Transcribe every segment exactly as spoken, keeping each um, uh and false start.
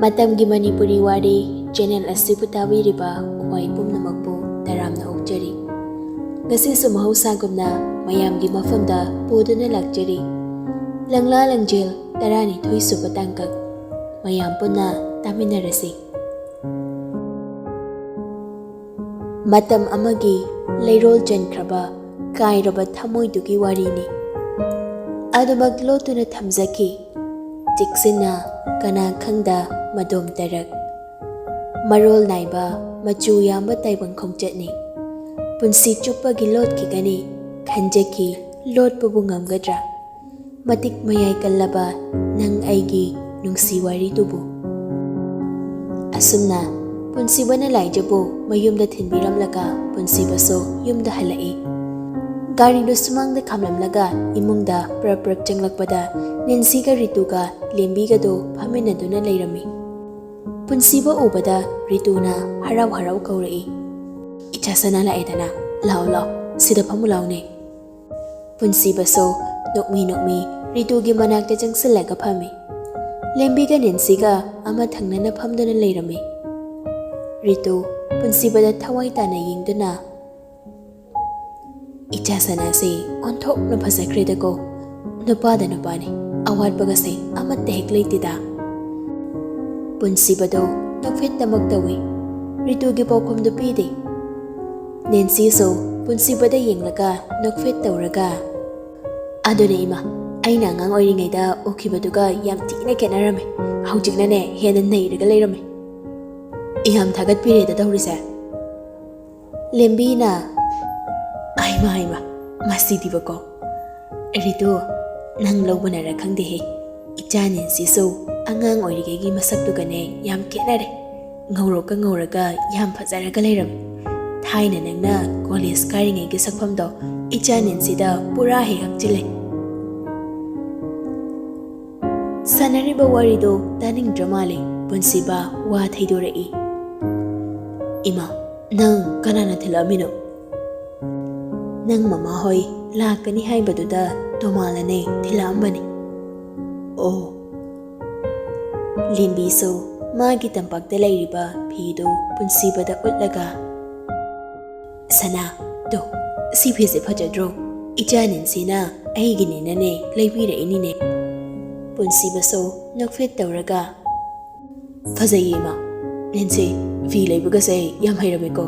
ꯃꯇꯝꯒꯤ ꯃꯅꯤꯄꯨꯔꯤ ꯋꯥꯔꯤ ꯆꯦꯅꯦꯜ ꯑꯁꯤꯕꯨ ꯇꯥꯕꯤꯔꯤꯕ ꯈ꯭ꯋꯥꯏ ꯄꯨꯝꯅꯃꯛꯄꯨ ꯇꯔꯥꯝꯅ ꯑꯣꯛꯆꯔꯤ꯫ ꯉꯁꯤꯁꯨ ꯃꯍꯧꯁꯥꯒꯨꯝꯅ ꯃꯌꯥꯝꯒꯤ ꯃꯐꯝꯗ ꯄꯨꯗꯨꯅ ꯂꯥꯛꯆꯔꯤ꯫ ꯂꯪꯂꯥ ꯂꯪꯖꯦꯜ ꯇꯔꯥꯅꯤꯊꯣꯏ ꯁꯨꯕ ꯇꯥꯡꯀꯛ꯫ ꯃꯌꯥꯝ ꯄꯨꯟꯅ ꯇꯥꯃꯤꯟꯅꯔꯁꯤ꯫ ꯃꯇꯝ ꯑꯃꯒꯤ ꯂꯩꯔꯣꯜ ꯆꯟꯈ꯭ꯔꯕ ꯀꯥꯏꯔꯕ ꯊꯃꯣꯏꯗꯨꯒꯤ ꯋꯥꯔꯤꯅꯤ꯫ ꯑꯗꯨꯃꯛ ꯂꯣꯠꯇꯨꯅ ꯊꯝꯖꯈꯤ꯫ ꯆꯦꯛꯁꯤꯟꯅ, ꯀꯅꯥ ꯈꯪꯗ ꯃꯗꯣꯝ ꯇꯔꯛ꯫ ꯃꯔꯣꯜ ꯅꯥꯏꯕ, ꯃꯆꯨ ꯌꯥꯝꯕ ꯇꯥꯏꯕꯪ ꯈꯣꯡꯆꯠꯅꯤ꯫ ꯄꯨꯟꯁꯤ ꯆꯨꯞꯄꯒꯤ ꯂꯣꯠꯈꯤꯒꯅꯤ ꯈꯟꯖꯈꯤ, ꯂꯣꯠꯄꯕꯨ ꯉꯝꯒꯗ꯭ꯔꯥ? ꯃꯇꯤꯛ ꯃꯌꯥꯏ ꯀꯜꯂꯕ ꯅꯪ ꯑꯩꯒꯤ ꯅꯨꯡꯁꯤ ꯋꯥꯔꯤꯗꯨꯕꯨ꯫ ꯑꯁꯨꯝꯅ ꯄꯨꯟꯁꯤꯕꯅ ꯂꯥꯏꯖꯕꯨ ꯃꯌꯨꯝꯗ ꯊꯤꯟꯕꯤꯔꯝꯂꯒ ꯄꯨꯟꯁꯤꯕꯁꯨ ꯌꯨꯝꯗ ꯍꯜꯂꯛꯏ꯫ ꯒꯥꯔꯤꯗꯨ ꯁꯨꯃꯥꯡꯗ ꯈꯥꯝꯂꯝꯂꯒ ꯏꯃꯨꯡꯗ ꯄ꯭ꯔꯞ ꯄ꯭ꯔꯞ ꯆꯪꯂꯛꯄꯗ ꯅꯦꯟꯁꯤꯒ ꯔꯤꯇꯨꯒ ꯂꯦꯝꯕꯤꯒꯗꯨ ꯐꯝꯃꯤꯟꯅꯗꯨꯅ ꯂꯩꯔꯝꯃꯤ꯫ ꯄꯨꯟꯁꯤꯕ ꯎꯕꯗ ꯔꯤꯇꯨꯅ ꯍꯔꯥꯎ ꯍꯔꯥꯎ ꯀꯧꯔꯛꯏ꯫ "ꯏꯆꯥ ꯁꯅꯥ ꯂꯥꯛꯑꯦꯗꯅ, ꯂꯥꯛꯑꯣ ꯂꯥꯛꯑꯣ, ꯁꯤꯗ ꯐꯝꯃꯨ ꯂꯥꯎꯅꯦ꯫" ꯄꯨꯟꯁꯤꯕꯁꯨ ꯅꯣꯛꯃꯤ ꯅꯣꯛꯃꯤ ꯔꯤꯇꯨꯒꯤ ꯃꯅꯥꯛꯇ ꯆꯪꯁꯤꯜꯂꯒ ꯐꯝꯃꯤ꯫ ꯂꯦꯝꯕꯤꯒ ꯅꯦꯟꯁꯤꯒ ꯑꯃ ꯊꯪꯅꯅ ꯐꯝꯗꯨꯅ ꯂꯩꯔꯝꯃꯤ꯫ ꯔꯤꯇꯨ ꯄꯨꯟꯁꯤꯕꯗ ꯊꯋꯥꯏ ꯇꯥꯅ ꯌꯦꯡꯗꯨꯅ, "ꯏꯆꯥ ꯁꯅꯥꯁꯦ ꯑꯣꯟꯊꯣꯛꯅ ꯐꯖꯈ꯭ꯔꯦꯗꯀꯣ꯫ ꯅꯨꯄꯥꯗ ꯅꯨꯄꯥꯅꯤ, ꯑꯋꯥꯠꯄꯒꯁꯦ ꯑꯃꯠꯇ ꯍꯦꯛ ꯂꯩꯇꯦꯗ꯫" ꯄꯨꯟꯁꯤꯕꯗꯣ ꯅꯣꯛꯐꯦꯠꯇꯃꯛ ꯇꯧꯏ꯫ ꯔꯤꯇꯨꯒꯤ ꯄꯥꯎꯈꯨꯝꯗꯨ ꯄꯤꯗꯦ꯫ ꯅꯦꯟꯁꯤꯁꯨ ꯄꯨꯟꯁꯤꯕꯗ ꯌꯦꯡꯂꯒ ꯅꯣꯛꯐꯦꯠ ꯇꯧꯔꯒ, "ꯑꯗꯨꯅꯦ ꯏꯃꯥ, ꯑꯩꯅ ꯑꯉꯥꯡ ꯑꯣꯏꯔꯤꯉꯩꯗ ꯎꯈꯤꯕꯗꯨꯒ ꯌꯥꯝ ꯊꯤꯅ ꯈꯦꯠꯅꯔꯝꯃꯦ꯫ ꯍꯧꯖꯤꯛꯅꯅꯦ ꯍꯦꯟꯅ ꯅꯩꯔꯒ ꯂꯩꯔꯝꯃꯦ꯫ ꯌꯥꯝ ꯊꯥꯒꯠꯄꯤꯔꯦꯗ ꯇꯧꯔꯤꯁꯦ꯫" ꯂꯦꯝꯕꯤꯅ, "ꯑꯩꯃ, ꯑꯩꯃ, ꯃꯁꯤꯗꯤꯕꯀꯣ꯫ ꯔꯤꯇꯨ, ꯅꯪ ꯂꯧꯕꯅꯔ ꯈꯪꯗꯦꯍꯦ, ꯏꯆꯥ ꯅꯦꯟꯁꯤꯁꯨ ꯑꯉꯥꯡ ꯑꯣꯏꯔꯤꯉꯩꯒꯤ ꯃꯁꯛꯇꯨꯒꯅꯦ ꯌꯥꯝ ꯈꯦꯠꯅꯔꯦ꯫ ꯉꯧꯔꯣꯛꯀ ꯉꯧꯔꯒ ꯌꯥꯝ ꯐꯖꯔꯒ ꯂꯩꯔꯝꯃꯤ꯫ ꯊꯥꯏꯅ ꯅꯪꯅ ꯀꯣꯂꯦꯖ ꯀꯥꯔꯤꯉꯩꯒꯤ ꯁꯛꯐꯝꯗꯣ ꯏꯆꯥ ꯅꯦꯟꯁꯤꯗ ꯄꯨꯔꯥ ꯍꯦꯛ ꯍꯥꯞꯆꯤꯜꯂꯦ꯫" ꯁꯥꯟꯅꯔꯤꯕ ꯋꯥꯔꯤꯗꯣ ꯇꯥꯅꯤꯡꯗ꯭ꯔ ꯃꯥꯜꯂꯦ꯫ ꯄꯨꯟꯁꯤꯕ ꯋꯥ ꯊꯩꯗꯣꯔꯛꯏ꯫ "ꯏꯃꯥ, ꯅꯪ ꯀꯅꯥꯅ ꯊꯤꯜꯂꯛꯑꯝꯃꯤꯅꯣ?" "ꯅꯪ ꯃꯃꯥ ꯍꯣꯏ ꯂꯥꯛꯀꯅꯤ ꯍꯥꯏꯕꯗꯨꯗ ꯇꯣꯃꯥꯂꯅꯦ ꯊꯤꯜꯂꯛꯑꯝꯕꯅꯤ꯫" "ꯑꯣ꯫" ꯂꯦꯝꯕꯤꯁꯨ ꯃꯥꯒꯤ ꯇꯝꯄꯥꯛꯇ ꯂꯩꯔꯤꯕ ꯐꯤꯗꯨ ꯄꯨꯟꯁꯤꯕꯗ ꯎꯠꯂꯒ, "ꯁꯅꯥ, ꯇꯨ, ꯁꯤ ꯐꯤꯁꯦ ꯐꯖꯗ꯭ꯔꯣ? ꯏꯆꯥ ꯅꯦꯟꯁꯤꯅ ꯑꯩꯒꯤꯅꯦꯅꯅꯦ ꯂꯩꯕꯤꯔꯛꯏꯅꯤꯅꯦ꯫" ꯄꯨꯟꯁꯤꯕꯁꯨ ꯅꯣꯛꯐꯦꯠ ꯇꯧꯔꯒ, "ꯐꯖꯩꯌꯦ ꯏꯃꯥ꯫ ꯅꯦꯟꯁꯤ, ꯐꯤ ꯂꯩꯕꯒꯁꯦ ꯌꯥꯝ ꯍꯩꯔꯝꯃꯦꯀꯣ꯫"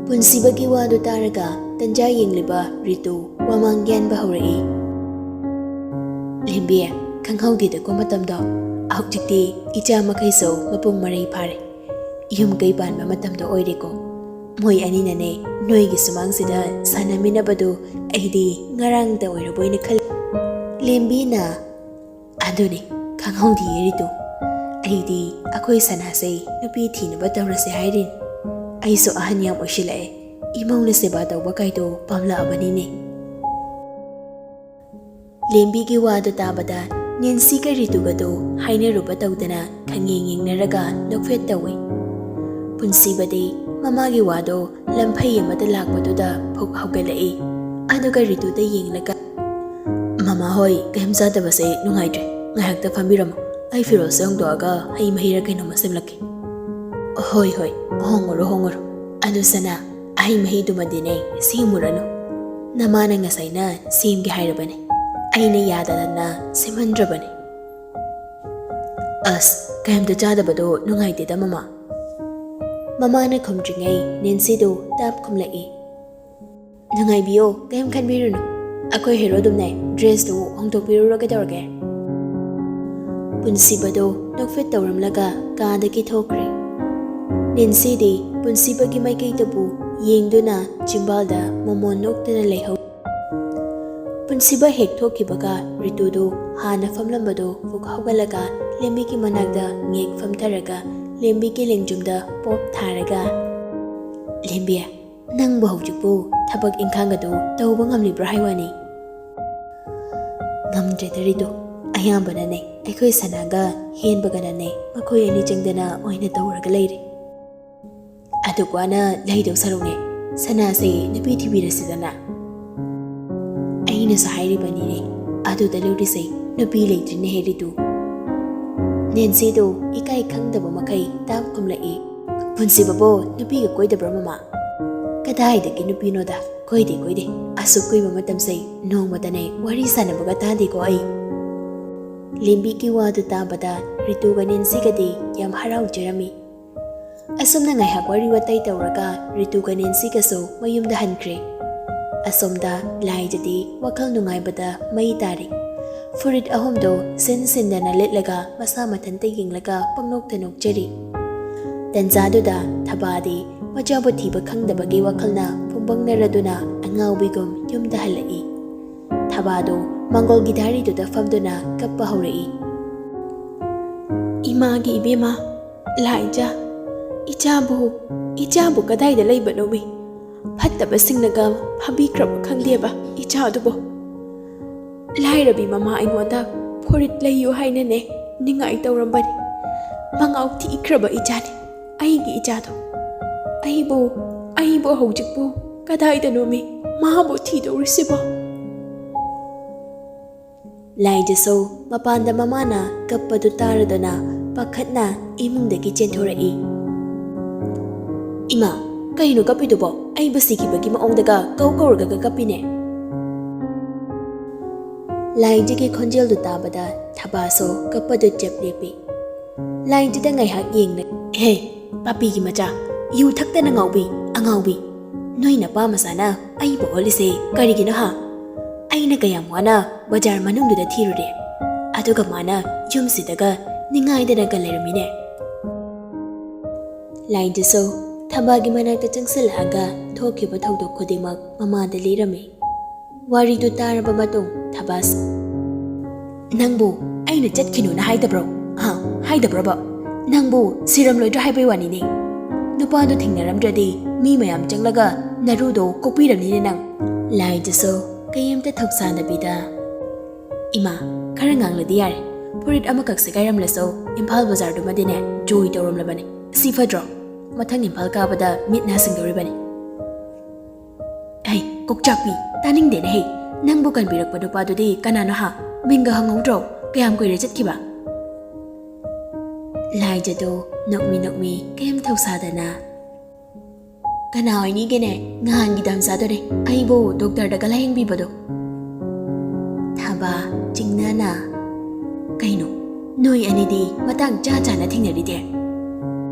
ꯄꯨꯟꯁꯤꯕꯒꯤ ꯋꯥꯗꯨ ꯇꯥꯔꯒ ꯇꯟꯖꯥ ꯌꯦꯡꯂꯤꯕ ꯔꯤꯇꯨ ꯋꯥꯃꯥꯡ ꯌꯥꯟꯕ ꯍꯧꯔꯛꯏ꯫ "ꯂꯦꯝꯕꯤ, ꯈꯪꯍꯧꯗꯦꯗꯀꯣ ꯃꯇꯝꯗꯣ꯫ ꯍꯧꯖꯤꯛꯇꯤ ꯏꯆꯥ ꯃꯈꯩꯁꯨ ꯃꯄꯨꯡ ꯃꯔꯩ ꯐꯥꯔꯦ꯫ ꯌꯨꯝ ꯀꯩ ꯄꯥꯟꯕ ꯃꯇꯝꯗꯣ ꯑꯣꯏꯔꯦꯀꯣ꯫ ꯃꯣꯏ ꯑꯅꯤꯅꯅꯦ ꯅꯣꯏꯒꯤ ꯁꯨꯃꯥꯡꯁꯤꯗ ꯁꯥꯟꯅꯃꯤꯟꯅꯕꯗꯨ ꯑꯩꯗꯤ ꯉꯔꯥꯡꯇ ꯑꯣꯏꯔꯕꯣꯏꯅ ꯈꯜꯂꯤ꯫" ꯂꯦꯝꯕꯤꯅ, "ꯑꯗꯨꯅꯤ, ꯈꯪꯍꯧꯗꯤꯌꯦ ꯔꯤꯇꯨ꯫ ꯑꯩꯗꯤ ꯑꯩꯈꯣꯏ ꯁꯅꯥꯁꯦ ꯅꯨꯄꯤ ꯊꯤꯅꯕ ꯇꯧꯔꯁꯦ ꯍꯥꯏꯔꯤꯅꯤ꯫ ꯑꯩꯁꯨ ꯑꯍꯟ ꯌꯥꯝ ꯑꯣꯏꯁꯤꯜꯂꯛꯑꯦ꯫ ꯏꯃꯧꯅ ꯁꯦꯕꯥ ꯇꯧꯕ ꯀꯥꯏꯗꯣ ꯄꯥꯝꯂꯛꯑꯕꯅꯤꯅꯦ꯫" ꯂꯦꯝꯕꯤꯒꯤ ꯋꯥꯗꯨ ꯇꯥꯕꯗ ꯅꯦꯟꯁꯤꯒ ꯔꯤꯇꯨꯒꯗꯨ ꯍꯥꯏꯅꯔꯨꯕ ꯇꯧꯗꯅ ꯈꯪꯌꯦꯡ ꯌꯦꯡꯅꯔꯒ ꯅꯣꯛꯐꯦꯠ ꯇꯧꯏ꯫ ꯄꯨꯟꯁꯤꯕꯗꯤ ꯃꯃꯥꯒꯤ ꯋꯥꯗꯣ ꯂꯝꯐꯩ ꯑꯃꯗ ꯂꯥꯛꯄꯗꯨꯗ ꯐꯨꯛ ꯍꯧꯒꯠꯂꯛꯏ꯫ ꯑꯗꯨꯒ ꯔꯤꯇꯨꯗ ꯌꯦꯡꯂꯒ, "ꯃꯃꯥ ꯍꯣꯏ ꯀꯩꯝ ꯆꯥꯗꯕꯁꯦ ꯅꯨꯡꯉꯥꯏꯇ꯭ꯔꯦ꯫ ꯉꯥꯏꯍꯥꯛꯇ ꯐꯝꯕꯤꯔꯝꯃꯣ꯫ ꯑꯩ ꯐꯤꯔꯣꯜꯁꯦ ꯍꯣꯡꯗꯣꯛꯑꯒ ꯍꯩ ꯃꯍꯤꯔ ꯀꯩꯅꯣꯝꯃ ꯁꯦꯝꯂꯛꯀꯦ꯫" "ꯍꯣꯏ, ꯍꯣꯏ, ꯍꯣꯡꯉꯨꯔꯣ, ꯍꯣꯡꯉꯨꯔꯣ꯫ ꯑꯗꯨ ꯁꯅꯥ, ꯑꯍꯩ ꯃꯍꯤꯗꯨꯃꯗꯤꯅꯦ ꯁꯦꯝꯃꯨꯔꯅꯨ꯫ ꯅꯃꯥꯅ ꯉꯁꯥꯏꯅ ꯁꯦꯝꯒꯦ ꯍꯥꯏꯔꯕꯅꯦ꯫ ꯑꯩꯅ ꯌꯥꯗꯗꯅ ꯁꯦꯝꯍꯟꯗ꯭ꯔꯕꯅꯦ꯫" "ꯑꯁ, ꯀꯩꯝꯇ ꯆꯥꯗꯕꯗꯣ ꯅꯨꯡꯉꯥꯏꯇꯦꯗ ꯃꯃꯥ꯫" ꯃꯃꯥꯅ ꯈꯨꯝꯗ꯭ꯔꯤꯉꯩ ꯅꯦꯟꯁꯤꯗꯨ ꯇꯞ ꯈꯨꯝꯂꯛꯏ꯫ "ꯅꯨꯡꯉꯥꯏꯕꯤꯌꯣ, ꯀꯩꯝ ꯈꯟꯕꯤꯔꯨꯅꯨ꯫ ꯑꯩꯈꯣꯏ ꯍꯦꯔꯣ ꯑꯗꯨꯝꯅꯦ, ꯗ꯭ꯔꯦꯁꯇꯨ ꯍꯣꯡꯗꯣꯛꯄꯤꯔꯨꯔꯣ, ꯀꯩꯗꯧꯔꯒꯦ?" ꯄꯨꯟꯁꯤꯕꯗꯣ ꯅꯣꯛꯐꯦꯠ ꯇꯧꯔꯝꯂꯒ ꯀꯥꯗꯒꯤ ꯊꯣꯛꯈ꯭ꯔꯦ꯫ ꯅꯦꯟꯁꯤꯗꯤ ꯄꯨꯟꯁꯤꯕꯒꯤ ꯃꯥꯏꯀꯩꯗꯕꯨ ꯌꯦꯡꯗꯨꯅ ꯆꯤꯝꯕꯥꯜꯗ ꯃꯃꯣꯟ ꯅꯣꯛꯇꯨꯅ ꯂꯩꯍꯧ꯫ ꯄꯨꯟꯁꯤꯕ ꯍꯦꯛ ꯊꯣꯛꯈꯤꯕꯒ ꯔꯤꯇꯨꯗꯨ ꯍꯥꯟꯅ ꯐꯝꯂꯝꯕꯗꯨ ꯐꯨꯛ ꯍꯧꯒꯠꯂꯒ ꯂꯦꯝꯕꯤꯒꯤ ꯃꯅꯥꯛꯇ ꯉꯦꯛ ꯐꯝꯊꯔꯒ ꯂꯦꯝꯕꯤꯒꯤ ꯂꯦꯡꯖꯨꯝꯗ ꯄꯣꯞ ꯊꯥꯔꯒ, "ꯂꯦꯝꯕꯤ, ꯅꯪꯕꯨ ꯍꯧꯖꯤꯛꯄꯨ ꯊꯕꯛ ꯏꯪꯈꯥꯡ ꯑꯗꯨ ꯇꯧꯕ ꯉꯝꯂꯤꯕ꯭ꯔꯥ ꯍꯥꯏ ꯋꯥꯅꯤ?" "ꯉꯝꯗ꯭ꯔꯦꯗ ꯔꯤꯇꯨ, ꯑꯌꯥꯝꯕꯅꯅꯦ ꯑꯩꯈꯣꯏ ꯁꯅꯥꯒ ꯍꯦꯟꯕꯒꯅꯅꯦ ꯃꯈꯣꯏ ꯑꯅꯤ ꯆꯪꯗꯅ ꯑꯣꯏꯅ ꯇꯧꯔꯒ ꯂꯩꯔꯦ꯫ ꯑꯗꯨꯛ ꯋꯥꯅ ꯂꯩꯗꯧ ꯁꯔꯨꯛꯅꯦ, ꯁꯅꯥꯁꯦ ꯅꯨꯄꯤ ꯊꯤꯕꯤꯔꯁꯤꯗꯅ꯫" "ꯑꯩꯅꯁꯨ ꯍꯥꯏꯔꯤꯕꯅꯤꯅꯦ, ꯑꯗꯨꯗ ꯂꯨꯔꯤꯁꯦ ꯅꯨꯄꯤ ꯂꯩꯇ꯭ꯔꯤꯅꯦ ꯍꯦ ꯔꯤꯇꯨ꯫ ꯅꯦꯟꯁꯤꯗꯨ ꯏꯀꯥꯏ ꯈꯪꯗꯕ ꯃꯈꯩ ꯇꯥꯡ ꯈꯨꯝꯂꯛꯏ꯫ "ꯄꯨꯟꯁꯤꯕꯕꯨ ꯅꯨꯄꯤꯒ ꯀꯣꯏꯗꯕ꯭ꯔꯣ, ꯃꯃꯥ?" "ꯀꯗꯥꯏꯗꯒꯤ ꯅꯨꯄꯤꯅꯣꯗ? ꯀꯣꯏꯗꯦ, ꯀꯣꯏꯗꯦ꯫ ꯑꯁꯨꯛ ꯀꯨꯏꯕ ꯃꯇꯝꯁꯦ ꯅꯣꯡꯃꯇꯅꯦ ꯋꯥꯔꯤ ꯁꯥꯟꯅꯕꯒ ꯇꯥꯗꯦꯀꯣ ꯑꯩ꯫" ꯂꯦꯝꯕꯤꯒꯤ ꯋꯥꯗꯨ ꯇꯥꯕꯗ ꯔꯤꯇꯨꯒ ꯅꯦꯟꯁꯤꯒꯗꯤ ꯌꯥꯝ ꯍꯔꯥꯎꯖꯔꯝꯃꯤ꯫ ꯑꯁꯨꯝꯅ ꯉꯥꯏꯍꯥꯛ ꯋꯥꯔꯤ ꯋꯥꯇꯥꯏ ꯇꯧꯔꯒ ꯔꯤꯇꯨꯒ ꯅꯦꯟꯁꯤꯒꯁꯨ ꯃꯌꯨꯝꯗ ꯍꯟꯈ꯭ꯔꯦ꯫ ꯑꯁꯣꯝꯗ ꯂꯥꯏꯖꯗꯤ ꯋꯥꯈꯜ ꯅꯨꯡꯉꯥꯏꯕꯗ ꯃꯩ ꯇꯥꯔꯤ꯫ ꯐꯨꯔꯤꯠ ꯑꯍꯨꯝꯗꯣ ꯁꯤꯟ ꯁꯤꯟꯗꯅ ꯂꯤꯠꯂꯒ ꯃꯁꯥ ꯃꯊꯟꯇ ꯌꯦꯡꯂꯒ ꯄꯪꯅꯣꯛꯇ ꯅꯣꯛꯆꯔꯤ꯫ ꯇꯟꯖꯥꯗꯨꯗ ꯊꯕꯥꯗꯤ ꯃꯆꯥꯕꯨ ꯊꯤꯕ ꯈꯪꯗꯕꯒꯤ ꯋꯥꯈꯜꯅ ꯐꯨꯝꯕꯪꯅꯔꯗꯨꯅ ꯑꯉꯥꯎꯕꯤꯒꯨꯝ ꯌꯨꯝꯗ ꯍꯜꯂꯛꯏ꯫ ꯊꯕꯥꯗꯣ ꯃꯪꯒꯣꯜꯒꯤ ꯗꯥꯔꯤꯗꯨꯗ ꯐꯝꯗꯨꯅ ꯀꯞꯄ ꯍꯧꯔꯛꯏ꯫ "ꯏꯃꯥꯒꯤ ꯏꯕꯦꯝꯃ, ꯂꯥꯏꯖ, ꯏꯆꯥꯕꯨ, ꯏꯆꯥꯕꯨ ꯀꯗꯥꯏꯗ ꯂꯩꯕꯅꯣꯃꯤ? ꯐꯠꯇꯕꯁꯤꯡꯅꯒ ꯐꯥꯕꯤꯈ꯭ꯔꯕ ꯈꯪꯗꯦꯕ ꯏꯆꯥꯗꯨꯕꯨ꯫ ꯂꯥꯏꯔꯕꯤ ꯃꯃꯥ ꯑꯩꯉꯣꯟꯗ ꯐꯨꯔꯤꯠ ꯂꯩꯌꯨ ꯍꯥꯏꯅꯅꯦ ꯅꯤꯡꯉꯥꯏ ꯇꯧꯔꯝꯕꯅꯤ꯫ ꯃꯉꯥꯎ ꯊꯤꯈ꯭ꯔꯕ ꯏꯆꯥꯅꯤ, ꯑꯩꯒꯤ ꯏꯆꯥꯗꯣ꯫ ꯑꯩꯕꯨ, ꯑꯩꯕꯨ ꯍꯧꯖꯤꯛꯄꯨ ꯀꯗꯥꯏꯗꯅꯣꯃꯤ ꯃꯥꯕꯨ ꯊꯤꯗꯧꯔꯤꯁꯤꯕꯣ?" ꯂꯥꯏꯖꯁꯨ ꯃꯄꯥꯟꯗ ꯃꯃꯥꯅ ꯀꯞꯄꯗꯨ ꯇꯥꯔꯗꯨꯅ ꯄꯥꯈꯠꯅ ꯏꯃꯨꯡꯗꯒꯤ ꯆꯦꯟꯊꯣꯔꯛꯏ꯫ "ꯏꯃꯥ, ꯀꯩꯅꯣ ꯀꯞꯄꯤꯗꯨꯕꯣ? ꯑꯩꯕꯨ ꯁꯤꯈꯤꯕꯒꯤ ꯃꯑꯣꯡꯗꯒ ꯀꯧ ꯀꯧꯔꯒ ꯀꯞꯄꯤꯅꯦ꯫" ꯂꯥꯏꯖꯒꯤ ꯈꯣꯟꯖꯦꯜꯗꯨ ꯇꯥꯕꯗ ꯊꯕꯥꯁꯨ ꯀꯞꯄꯗꯨ ꯆꯞ ꯂꯦꯞꯄꯤ꯫ ꯂꯥꯏꯖꯗ ꯉꯥꯏꯍꯥꯛ ꯌꯦꯡꯂꯦ꯫ "ꯍꯦ, ꯄꯥꯄꯤꯒꯤ ꯃꯆꯥ, ꯌꯨ ꯊꯛꯇꯅ ꯉꯥꯎꯕꯤ, ꯑꯉꯥꯎꯕꯤ꯫ ꯅꯣꯏ ꯅꯄꯥ ꯃꯆꯥꯅ ꯑꯩꯕꯨ ꯑꯣꯠꯂꯤꯁꯦ ꯀꯔꯤꯒꯤꯅꯣ ꯍꯥ? ꯑꯩꯅ ꯀꯌꯥꯝ ꯋꯥꯅ ꯕꯖꯥꯔ ꯃꯅꯨꯡꯗꯨꯗ ꯊꯤꯔꯨꯔꯦ, ꯑꯗꯨꯒ ꯃꯥꯅ ꯌꯨꯝꯁꯤꯗꯒ ꯅꯤꯡꯉꯥꯏꯗꯅꯒ ꯂꯩꯔꯝꯃꯤꯅꯦ꯫" ꯂꯥꯏꯖꯁꯨ ꯊꯕꯥꯒꯤ ꯃꯅꯥꯛꯇ ꯆꯪꯁꯤꯜꯂꯛꯑꯒ ꯊꯣꯛꯈꯤꯕ ꯊꯧꯗꯣꯛ ꯈꯨꯗꯤꯡꯃꯛ ꯃꯃꯥꯗ ꯂꯤꯔꯝꯃꯤ꯫ ꯋꯥꯔꯤꯗꯨ ꯇꯥꯔꯕ ꯃꯇꯨꯡ ꯊꯕꯥꯁ, "ꯅꯪꯕꯨ ꯑꯩꯅ ꯆꯠꯈꯤꯅꯨꯅ ꯍꯥꯏꯗꯕ꯭ꯔꯣ? ꯍꯥ, ꯍꯥꯏꯗꯕ꯭ꯔꯣꯕ? ꯅꯪꯕꯨ ꯁꯤꯔꯝꯂꯣꯏꯗ꯭ꯔꯥ ꯍꯥꯏꯕꯩ ꯋꯥꯅꯤꯅꯦ꯫ ꯅꯨꯄꯥꯗꯣ ꯊꯦꯡꯅꯔꯝꯗ꯭ꯔꯗꯤ ꯃꯤ ꯃꯌꯥꯝ ꯆꯪꯂꯒ ꯅꯔꯨꯗꯣ ꯀꯣꯛꯄꯤꯔꯝꯅꯤꯅꯦ ꯅꯪ꯫" ꯂꯥꯏꯖꯁꯨ ꯀꯩꯝꯇ ꯊꯧꯁꯥꯗꯕꯤꯗ, "ꯏꯃꯥ, ꯈꯔ ꯉꯥꯡꯂꯗꯤ ꯌꯥꯔꯦ꯫ ꯐꯨꯔꯤꯠ ꯑꯃꯈꯛ ꯁꯦꯒꯥꯏꯔꯝꯂꯁꯨ ꯏꯝꯐꯥꯜ ꯕꯖꯥꯔꯗꯨꯃꯗꯤꯅꯦ ꯖꯣꯏ ꯇꯧꯔꯝꯂꯕꯅꯤ꯫ ꯁꯤ ꯐꯠꯇ꯭ꯔꯣ? ꯃꯊꯪ ꯏꯝꯐꯥꯜ ꯀꯥꯕꯗ ꯃꯤꯠ ꯅꯥ ꯁꯤꯡꯗꯧꯔꯤꯕꯅꯤ꯫" "ꯍꯩ, ꯀꯣꯛꯆꯥꯛꯄꯤ, ꯇꯥꯅꯤꯡꯗꯦꯅꯦ ꯍꯩ꯫ ꯅꯪꯕꯨ ꯀꯟꯕꯤꯔꯛꯄ ꯅꯨꯄꯥꯗꯨꯗꯤ ꯀꯅꯥꯅꯣ ꯍꯥ? ꯃꯤꯡꯒ ꯍꯪꯍꯧꯗ꯭ꯔꯣ? ꯀꯌꯥꯝ ꯀꯨꯏꯔꯦ ꯆꯠꯈꯤꯕ?" ꯂꯥꯏꯖꯗꯣ ꯅꯣꯛꯃꯤ ꯅꯣꯛꯃꯤ ꯀꯩꯝ ꯊꯧꯁꯥꯗꯅ, "ꯀꯅꯥ ꯑꯣꯏꯅꯤꯒꯦꯅꯦ? ꯉꯍꯥꯟꯒꯤ ꯗꯥꯝꯆꯥꯗꯨꯅꯦ, ꯑꯩꯕꯨ ꯗꯣꯛꯇꯔꯗꯒ ꯂꯥꯌꯦꯡꯕꯤꯕꯗꯣ꯫" ꯊꯥꯕ ꯆꯤꯡꯅꯅ, "ꯀꯩꯅꯣ, ꯅꯣꯏ ꯑꯅꯤꯗꯤ ꯃꯇꯥꯡ ꯆꯥ ꯆꯥꯅ ꯊꯦꯡꯅꯔꯤꯗꯦ?"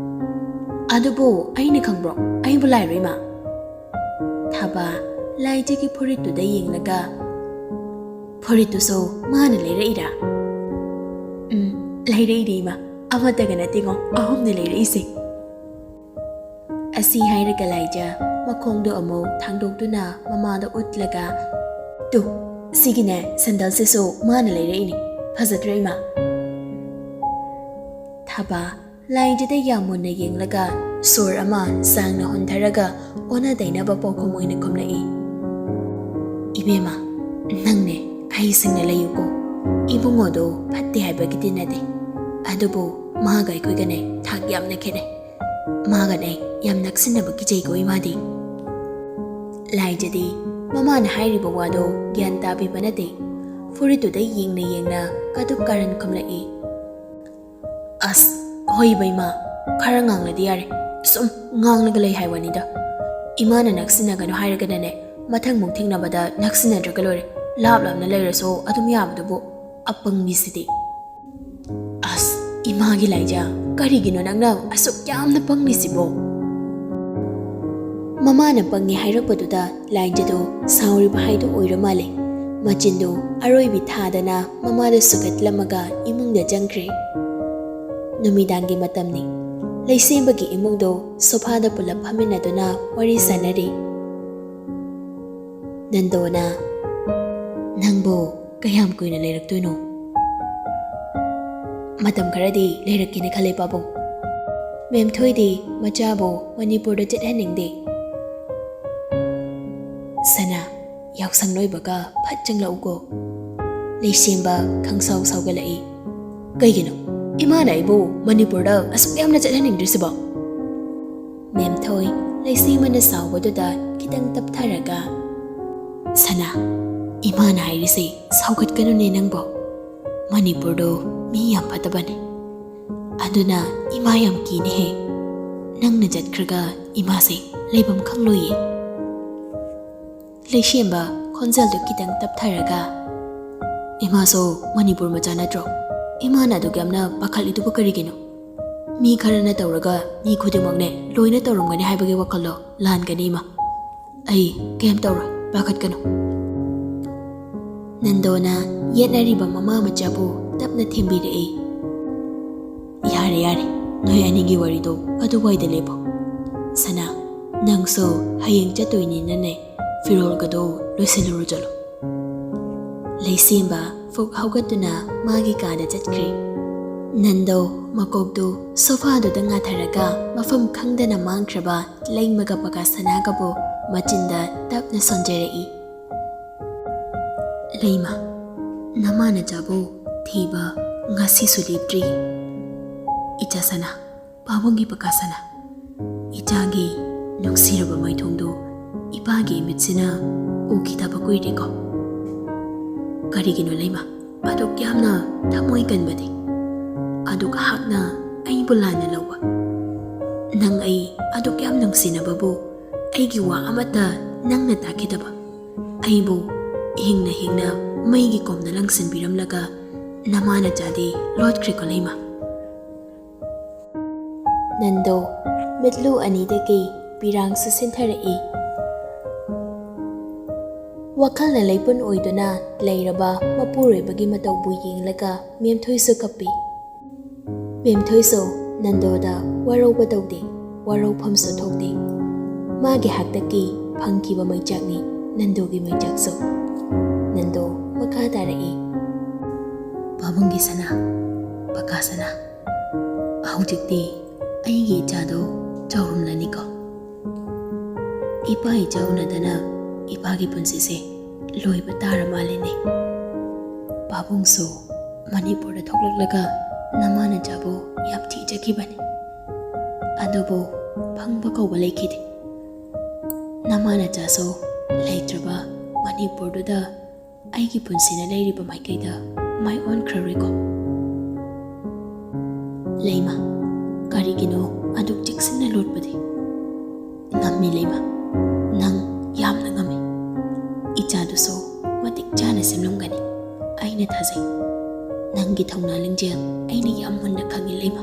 "ꯑꯗꯨꯕꯨ ꯑꯩꯅ ꯈꯪꯕ꯭ꯔꯣ? ꯑꯩꯕꯨ ꯂꯥꯏꯔꯣ, ꯏꯃꯥ?" ꯊꯥꯕ ꯂꯥꯏꯖꯒꯤ ꯐꯨꯔꯤꯠꯇꯨꯗ ꯌꯦꯡꯂꯒ, "ꯐꯨꯔꯤꯠꯇꯨꯁꯨ ꯃꯥꯅ ꯂꯩꯔꯛꯏꯔꯥ?" "ꯎꯝ, ꯂꯩꯔꯛꯏꯅꯦ, ꯏꯃꯥ꯫ ꯑꯃꯠꯇꯒ ꯅꯠꯇꯦꯉꯣ, ꯑꯍꯨꯝꯅꯦ ꯂꯩꯔꯛꯏꯁꯦ꯫" ꯑꯁꯤ ꯍꯥꯏꯔꯒ ꯂꯥꯏꯖ ꯃꯈꯣꯡꯗꯣ ꯑꯃꯨꯛ ꯊꯥꯡꯗꯣꯛꯇꯨꯅ ꯃꯃꯥꯗ ꯎꯠꯂꯒ, "ꯇꯨ, ꯁꯤꯒꯤꯅꯦ ꯁꯦꯟꯗꯜꯁꯤꯁꯨ ꯃꯥꯅ ꯂꯩꯔꯛꯏꯅꯤ꯫ ꯐꯖꯗ꯭ꯔꯣ, ꯏꯃꯥ?" ꯊꯥꯕ ꯂꯥꯏꯖꯗ ꯌꯥꯝ ꯃꯨꯟꯅ ꯌꯦꯡꯂꯒ, ꯁꯣꯔ ꯑꯃ ꯁꯥꯡꯅ ꯍꯣꯟꯊꯔꯒ ꯑꯣꯟꯅ ꯇꯩꯅꯕ ꯄꯥꯎꯈꯨꯝ ꯑꯣꯏꯅ ꯈꯨꯝꯂꯛꯏ, "ꯏꯕꯦꯝꯃ, ꯅꯪꯅꯦ ꯍꯩꯁꯤꯡꯅ ꯂꯩꯌꯨꯀꯣ꯫ ꯏꯕꯨꯡꯉꯣꯗꯣ ꯐꯠꯇꯦ ꯍꯥꯏꯕꯒꯤꯗꯤ ꯅꯠꯇꯦ, ꯑꯗꯨꯕꯨ ꯃꯥꯒ ꯑꯩꯈꯣꯏꯒꯅꯦ ꯊꯥꯛ ꯌꯥꯝꯅ ꯈꯦꯠꯅꯩ꯫ ꯃꯥꯒꯅꯦ ꯌꯥꯝ ꯅꯛꯁꯤꯟꯅꯕ ꯀꯤꯖꯩꯀꯣ, ꯏꯃꯥꯗꯤ꯫" ꯂꯥꯏꯖꯗꯤ ꯃꯃꯥꯅ ꯍꯥꯏꯔꯤꯕ ꯋꯥꯗꯣ ꯒ꯭ꯌꯥꯟ ꯇꯥꯕꯤꯕ ꯅꯠꯇꯦ꯫ ꯐꯨꯔꯤꯠꯇꯨꯗ ꯌꯦꯡꯅ ꯌꯦꯡꯅ ꯀꯥꯇꯨꯛ ꯀꯥꯔꯟ ꯈꯨꯝꯂꯛꯏ, "ꯑꯁ, ꯍꯣꯏꯕ ꯏꯃꯥ, ꯈꯔ ꯉꯥꯡꯂꯗꯤ ꯌꯥꯔꯦ꯫ ꯁꯨꯝ ꯉꯥꯡꯂꯒ ꯂꯩ ꯍꯥꯏ ꯋꯥꯅꯤꯗ꯫ ꯏꯃꯥꯅ ꯅꯛꯁꯤꯟꯅꯒꯅꯨ ꯍꯥꯏꯔꯒꯅꯅꯦ, ꯃꯊꯪꯃꯨꯛ ꯊꯦꯡꯅꯕꯗ ꯅꯛꯁꯤꯟꯅꯗ꯭ꯔꯒ ꯂꯣꯏꯔꯦ꯫ ꯂꯥꯞ ꯂꯥꯞꯅ ꯂꯩꯔꯁꯨ ꯑꯗꯨꯝ ꯌꯥꯕꯗꯨꯕꯨ, ꯑꯄꯪꯕꯤꯁꯤꯗꯤ꯫" "ꯑꯁ, ꯏꯃꯥꯒꯤ ꯂꯥꯏꯖ, ꯀꯔꯤꯒꯤꯅꯣ ꯅꯪꯅ ꯑꯁꯨꯛ ꯌꯥꯝꯅ ꯄꯪꯂꯤꯁꯤꯕꯣ?" ꯃꯃꯥꯅ ꯄꯪꯉꯦ ꯍꯥꯏꯔꯛꯄꯗꯨꯗ ꯂꯥꯏꯖꯗꯣ ꯁꯥꯎꯔꯤꯕ ꯍꯥꯏꯗꯣ ꯑꯣꯏꯔ ꯃꯥꯜꯂꯦ꯫ ꯃꯆꯤꯟꯗꯣ ꯑꯔꯣꯏꯕꯤ ꯊꯥꯗꯅ ꯃꯃꯥꯗ ꯁꯨꯒꯠꯂꯝꯃꯒ ꯏꯃꯨꯡꯗ ꯆꯪꯈ꯭ꯔꯦ꯫ ꯅꯨꯃꯤꯗꯥꯡꯒꯤ ꯃꯇꯝꯅꯤ꯫ ꯂꯩꯁꯦꯝꯕꯒꯤ ꯏꯃꯨꯡꯗꯣ ꯁꯣꯐꯥꯗ ꯄꯨꯂꯞ ꯐꯝꯃꯤꯟꯅꯗꯨꯅ ꯋꯥꯔꯤ ꯁꯥꯟꯅꯔꯤ꯫ ꯅꯟꯗꯣꯅ, "ꯅꯪꯕꯨ ꯀꯌꯥꯝ ꯀꯨꯏꯅ ꯂꯩꯔꯛꯇꯣꯏꯅꯣ?" "ꯃꯇꯝ ꯈꯔꯗꯤ ꯂꯩꯔꯛꯀꯦꯅ ꯈꯜꯂꯦ, ꯄꯥꯕꯨꯡ꯫ ꯃꯦꯝꯊꯣꯏꯗꯤ ꯃꯆꯥꯕꯨ ꯃꯅꯤꯄꯨꯔꯗ ꯆꯠꯍꯟꯅꯤꯡꯗꯦ꯫" ꯁꯅꯥ, ꯌꯥꯎꯁꯪ ꯂꯣꯏꯕꯒ ꯐꯠ ꯆꯪꯂꯛꯎꯀꯣ꯫ ꯂꯩꯁꯦꯝꯕ ꯈꯪꯁꯥꯎ ꯁꯥꯎꯒꯠꯂꯛꯏ꯫ "ꯀꯩꯒꯤꯅꯣ ꯏꯃꯥꯅ ꯑꯩꯕꯨ ꯃꯅꯤꯄꯨꯔꯗ ꯑꯁꯨꯛ ꯌꯥꯝꯅ ꯆꯠꯍꯟꯅꯤꯡꯗ꯭ꯔꯤꯁꯤꯕꯣ?" ꯃꯦꯝꯊꯣꯏ ꯂꯩꯁꯦꯝꯕꯅ ꯁꯥꯎꯕꯗꯨꯗ ꯈꯤꯇꯪ ꯇꯞꯊꯔꯒ, "ꯁꯅꯥ, ꯏꯃꯥꯅ ꯍꯥꯏꯔꯤꯁꯦ ꯁꯥꯎꯒꯠꯀꯅꯨꯅꯦ ꯅꯪꯕꯣ꯫ ꯃꯅꯤꯄꯨꯔꯗꯣ ꯃꯤ ꯌꯥꯝ ꯐꯠꯇꯕꯅꯦ꯫ ꯑꯗꯨꯅ ꯏꯃꯥ ꯌꯥꯝ ꯀꯤꯅꯦꯍꯦ꯫ ꯅꯪꯅ ꯆꯠꯈ꯭ꯔꯒ ꯏꯃꯥꯁꯦ ꯂꯩꯐꯝ ꯈꯪꯂꯣꯏꯌꯦ꯫ ꯂꯩꯁꯦꯝꯕ ꯈꯣꯟꯖꯦꯜꯗꯨ ꯈꯤꯇꯪ ꯇꯞꯊꯔꯒ, "ꯏꯃꯥꯁꯨ ꯃꯅꯤꯄꯨꯔ ꯃꯆꯥ ꯅꯠꯇ꯭ꯔꯣ? ꯏꯃꯥꯅ ꯑꯗꯨꯛ ꯌꯥꯝꯅ ꯄꯥꯈꯠꯂꯤꯗꯨꯕꯨ ꯀꯔꯤꯒꯤꯅꯣ? ꯃꯤ ꯈꯔꯅ ꯇꯧꯔꯒ ꯃꯤ ꯈꯨꯗꯤꯡꯃꯛꯅꯦ ꯂꯣꯏꯅ ꯇꯧꯔꯝꯒꯅꯤ ꯍꯥꯏꯕꯒꯤ ꯋꯥꯈꯜꯂꯣ ꯂꯥꯟꯒꯅꯤ ꯏꯃꯥ꯫ ꯑꯩ ꯀꯩꯝ ꯇꯧꯔꯣꯏ, ꯄꯥꯈꯠꯀꯅꯨ꯫" ꯅꯟꯗꯣꯅ ꯌꯦꯠꯅꯔꯤꯕ ꯃꯃꯥ ꯃꯆꯥꯕꯨ ꯇꯞꯅ ꯊꯦꯝꯕꯤꯔꯛꯏ꯫ "ꯌꯥꯔꯦ, ꯌꯥꯔꯦ, ꯅꯣꯏ ꯑꯅꯤꯒꯤ ꯋꯥꯔꯤꯗꯣ ꯑꯗꯨꯋꯥꯏꯗ ꯂꯦꯞꯄꯣ꯫ ꯁꯅꯥ, ꯅꯪꯁꯨ ꯍꯌꯦꯡ ꯆꯠꯇꯣꯏꯅꯤꯅꯅꯦ, ꯐꯤꯔꯣꯜꯒꯗꯣ ꯂꯣꯏꯁꯤꯜꯂꯨꯔꯣ ꯆꯠꯂꯣ꯫" ꯂꯩꯁꯦꯝꯕ ꯐꯨꯛ ꯍꯧꯒꯠꯇꯨꯅ ꯃꯥꯒꯤ ꯀꯥꯗ ꯆꯠꯈ꯭ꯔꯦ꯫ ꯅꯟꯗꯣ ꯃꯀꯣꯛꯇꯨ ꯁꯣꯐꯥꯗꯨꯗ ꯉꯥꯊꯔꯒ ꯃꯐꯝ ꯈꯪꯗꯅ ꯃꯥꯡꯈ꯭ꯔꯕ ꯂꯩꯃꯒ ꯄꯀꯥ ꯁꯅꯥꯒꯕꯨ ꯃꯆꯤꯟꯗ ꯇꯞꯅ ꯁꯣꯟꯖꯔꯛꯏ꯫ "ꯂꯩꯃ, ꯅꯃꯥ ꯅꯆꯥꯕꯨ ꯊꯤꯕ ꯉꯁꯤꯁꯨ ꯂꯦꯞꯇ꯭ꯔꯤ꯫ ꯏꯆꯥ ꯁꯅꯥ, ꯄꯥꯕꯨꯡꯒꯤ ꯄꯀꯥ ꯁꯅꯥ, ꯏꯆꯥꯒꯤ ꯅꯨꯡꯁꯤꯔꯕ ꯃꯥꯏꯊꯣꯡꯗꯨ ꯏꯄꯥꯒꯤ ꯏꯃꯤꯠꯁꯤꯅ ꯎꯈꯤꯗꯕ ꯀꯨꯏꯔꯦꯀꯣ꯫ ꯀꯔꯤꯒꯤꯅꯣ ꯂꯩꯃ, ꯑꯗꯨꯛ ꯌꯥꯝꯅ ꯊꯃꯣꯏ ꯀꯟꯕꯗꯤ? ꯑꯗꯨꯛ ꯍꯥꯛꯅ ꯑꯩꯕꯨ ꯂꯥꯟꯅ ꯂꯧꯕ? ꯅꯪ ꯑꯩ ꯑꯗꯨꯛ ꯌꯥꯝ ꯅꯨꯡꯁꯤꯅꯕꯕꯨ ꯑꯩꯒꯤ ꯋꯥ ꯑꯃꯠꯇ ꯅꯪꯅ ꯇꯥꯈꯤꯗꯕ? ꯑꯩꯕꯨ ꯍꯤꯡꯅ ꯍꯤꯡꯅ ꯃꯩꯒꯤ ꯀꯣꯝꯗ ꯂꯪꯁꯤꯟꯕꯤꯔꯝꯂꯒ ꯅꯃꯥ ꯅꯆꯥꯗꯤ ꯂꯣꯠꯈ꯭ꯔꯦꯀꯣ ꯂꯩꯃ?" ꯅꯟꯗꯣ ꯃꯤꯠꯂꯨ ꯑꯅꯤꯗꯒꯤ ꯄꯤꯔꯥꯡꯁꯨ ꯁꯤꯟꯊꯔꯛꯏ꯫ ꯋꯥꯈꯜꯅ ꯂꯩꯄꯨꯟ ꯑꯣꯏꯗꯨꯅ ꯂꯩꯔꯕ ꯃꯄꯨꯔꯣꯏꯕꯒꯤ ꯃꯇꯧꯕꯨ ꯌꯦꯡꯂꯒ ꯃꯦꯝꯊꯣꯏꯁꯨ ꯀꯞꯄꯤ꯫ ꯃꯦꯝꯊꯣꯏꯁꯨ ꯅꯟꯗꯣꯗ ꯋꯥꯔꯧꯕ ꯇꯧꯗꯦ, ꯋꯥꯔꯧꯐꯝꯁꯨ ꯊꯣꯛꯇꯦ꯫ ꯃꯥꯒꯤ ꯍꯥꯛꯇꯛꯀꯤ ꯐꯪꯈꯤꯕ ꯃꯩꯆꯥꯛꯅꯤ ꯅꯟꯗꯣꯒꯤ ꯃꯩꯆꯥꯛꯁꯨ꯫ ꯅꯟꯗꯣ ꯃꯈꯥ ꯇꯥꯔꯛꯏ꯫ "ꯄꯥꯕꯨꯡꯒꯤ ꯁꯅꯥ, ꯄꯀꯥ ꯁꯅꯥ, ꯍꯧꯖꯤꯛꯇꯤ ꯑꯩꯒꯤ ꯏꯆꯥꯗꯣ ꯆꯥꯎꯔꯝꯂꯅꯤꯀꯣ꯫ ꯏꯄꯥ ꯏꯆꯥ ꯎꯅꯗꯅ ꯏꯄꯥꯒꯤ ꯄꯨꯟꯁꯤꯁꯦ ꯂꯣꯏꯕ ꯇꯥꯔ ꯃꯥꯜꯂꯦꯅꯦ꯫ ꯄꯥꯕꯨꯡꯁꯨ ꯃꯅꯤꯄꯨꯔꯗ ꯊꯣꯛꯂꯛꯂꯒ ꯅꯃꯥ ꯅꯆꯥꯕꯨ ꯌꯥꯝ ꯊꯤꯖꯈꯤꯕꯅꯤ꯫ ꯑꯗꯨꯕꯨ ꯐꯪꯕ ꯀꯧꯕ ꯂꯩꯈꯤꯗꯦ꯫ ꯅꯃꯥ ꯅꯆꯥꯁꯨ ꯂꯩꯇ꯭ꯔꯕ ꯃꯅꯤꯄꯨꯔꯗꯨꯗ ꯑꯩꯒꯤ ꯄꯨꯟꯁꯤꯅ ꯂꯩꯔꯤꯕ ꯃꯥꯏꯀꯩꯗ ꯃꯥꯏ ꯑꯣꯟꯈ꯭ꯔꯔꯣꯏꯀꯣ?" ꯂꯩꯃ, ꯀꯔꯤꯒꯤꯅꯣ ꯑꯗꯨꯛ ꯆꯦꯛꯁꯤꯟꯅ ꯂꯣꯠꯄꯗꯤ? ꯉꯝꯃꯤ ꯂꯩꯃ, ꯅꯪ ꯌꯥꯝꯅ ꯉꯝꯃꯤ꯫ ꯏꯆꯥꯗꯨꯁꯨ ꯃꯇꯤꯛ ꯆꯥꯅ ꯁꯦꯝꯂꯝꯒꯅꯤ꯫ ꯑꯩꯅ ꯊꯥꯖꯩ꯫ ꯅꯪꯒꯤ ꯊꯧꯅꯥ ꯂꯤꯡꯖꯦꯜ ꯑꯩꯅ ꯌꯥꯝ ꯃꯨꯟꯅ ꯈꯪꯉꯤ ꯂꯩꯃ꯫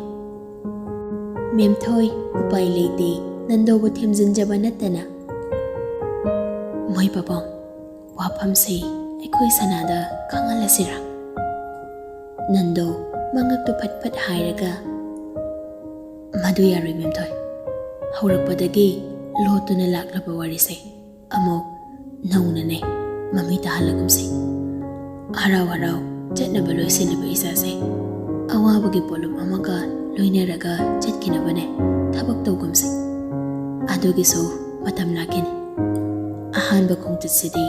ꯃꯦꯝꯊꯣꯏ, ꯎꯄꯥꯏ ꯂꯩꯇꯦ꯫ ꯅꯟꯗꯣꯕꯨ ꯊꯦꯝꯖꯤꯟꯖꯕ ꯅꯠꯇꯅ꯫ ꯃꯣꯏ ꯄꯥꯕꯣꯝ, ꯋꯥꯐꯝꯁꯦ ꯑꯩꯈꯣꯏ ꯁꯅꯥꯗ ꯈꯪꯍꯜꯂꯁꯤꯔꯥ? ꯅꯟꯗꯣ ꯃꯉꯛꯇꯨ ꯐꯠ ꯐꯠ ꯍꯥꯏꯔꯒ, "ꯃꯗꯨ ꯌꯥꯔꯣꯏ ꯃꯦꯝꯊꯣꯏ꯫ ꯍꯧꯔꯛꯄꯗꯒꯤ ꯂꯣꯠꯇꯨꯅ ꯂꯥꯛꯂꯕ ꯋꯥꯔꯤꯁꯦ ꯑꯃꯨꯛ ꯅꯧꯅꯅꯦ ꯃꯃꯤ ꯇꯥꯍꯜꯂꯒꯨꯝꯁꯤ꯫ ꯍꯔꯥꯎ ꯍꯔꯥꯎ ꯆꯠꯅꯕ ꯂꯣꯏꯁꯤꯜꯂꯤꯕ ꯏꯆꯥꯁꯦ ꯑꯋꯥꯕꯒꯤ ꯄꯣꯠꯂꯨꯝ ꯑꯃꯒ ꯂꯣꯏꯅꯔꯒ ꯆꯠꯈꯤꯅꯕꯅꯦ ꯊꯕꯛ ꯇꯧꯒꯨꯝꯁꯤ꯫ ꯑꯗꯨꯒꯤꯁꯨ ꯃꯇꯝ ꯂꯥꯛꯈꯤꯅꯤ꯫ ꯑꯍꯥꯟꯕ ꯈꯣꯡꯆꯠꯁꯤꯗꯤ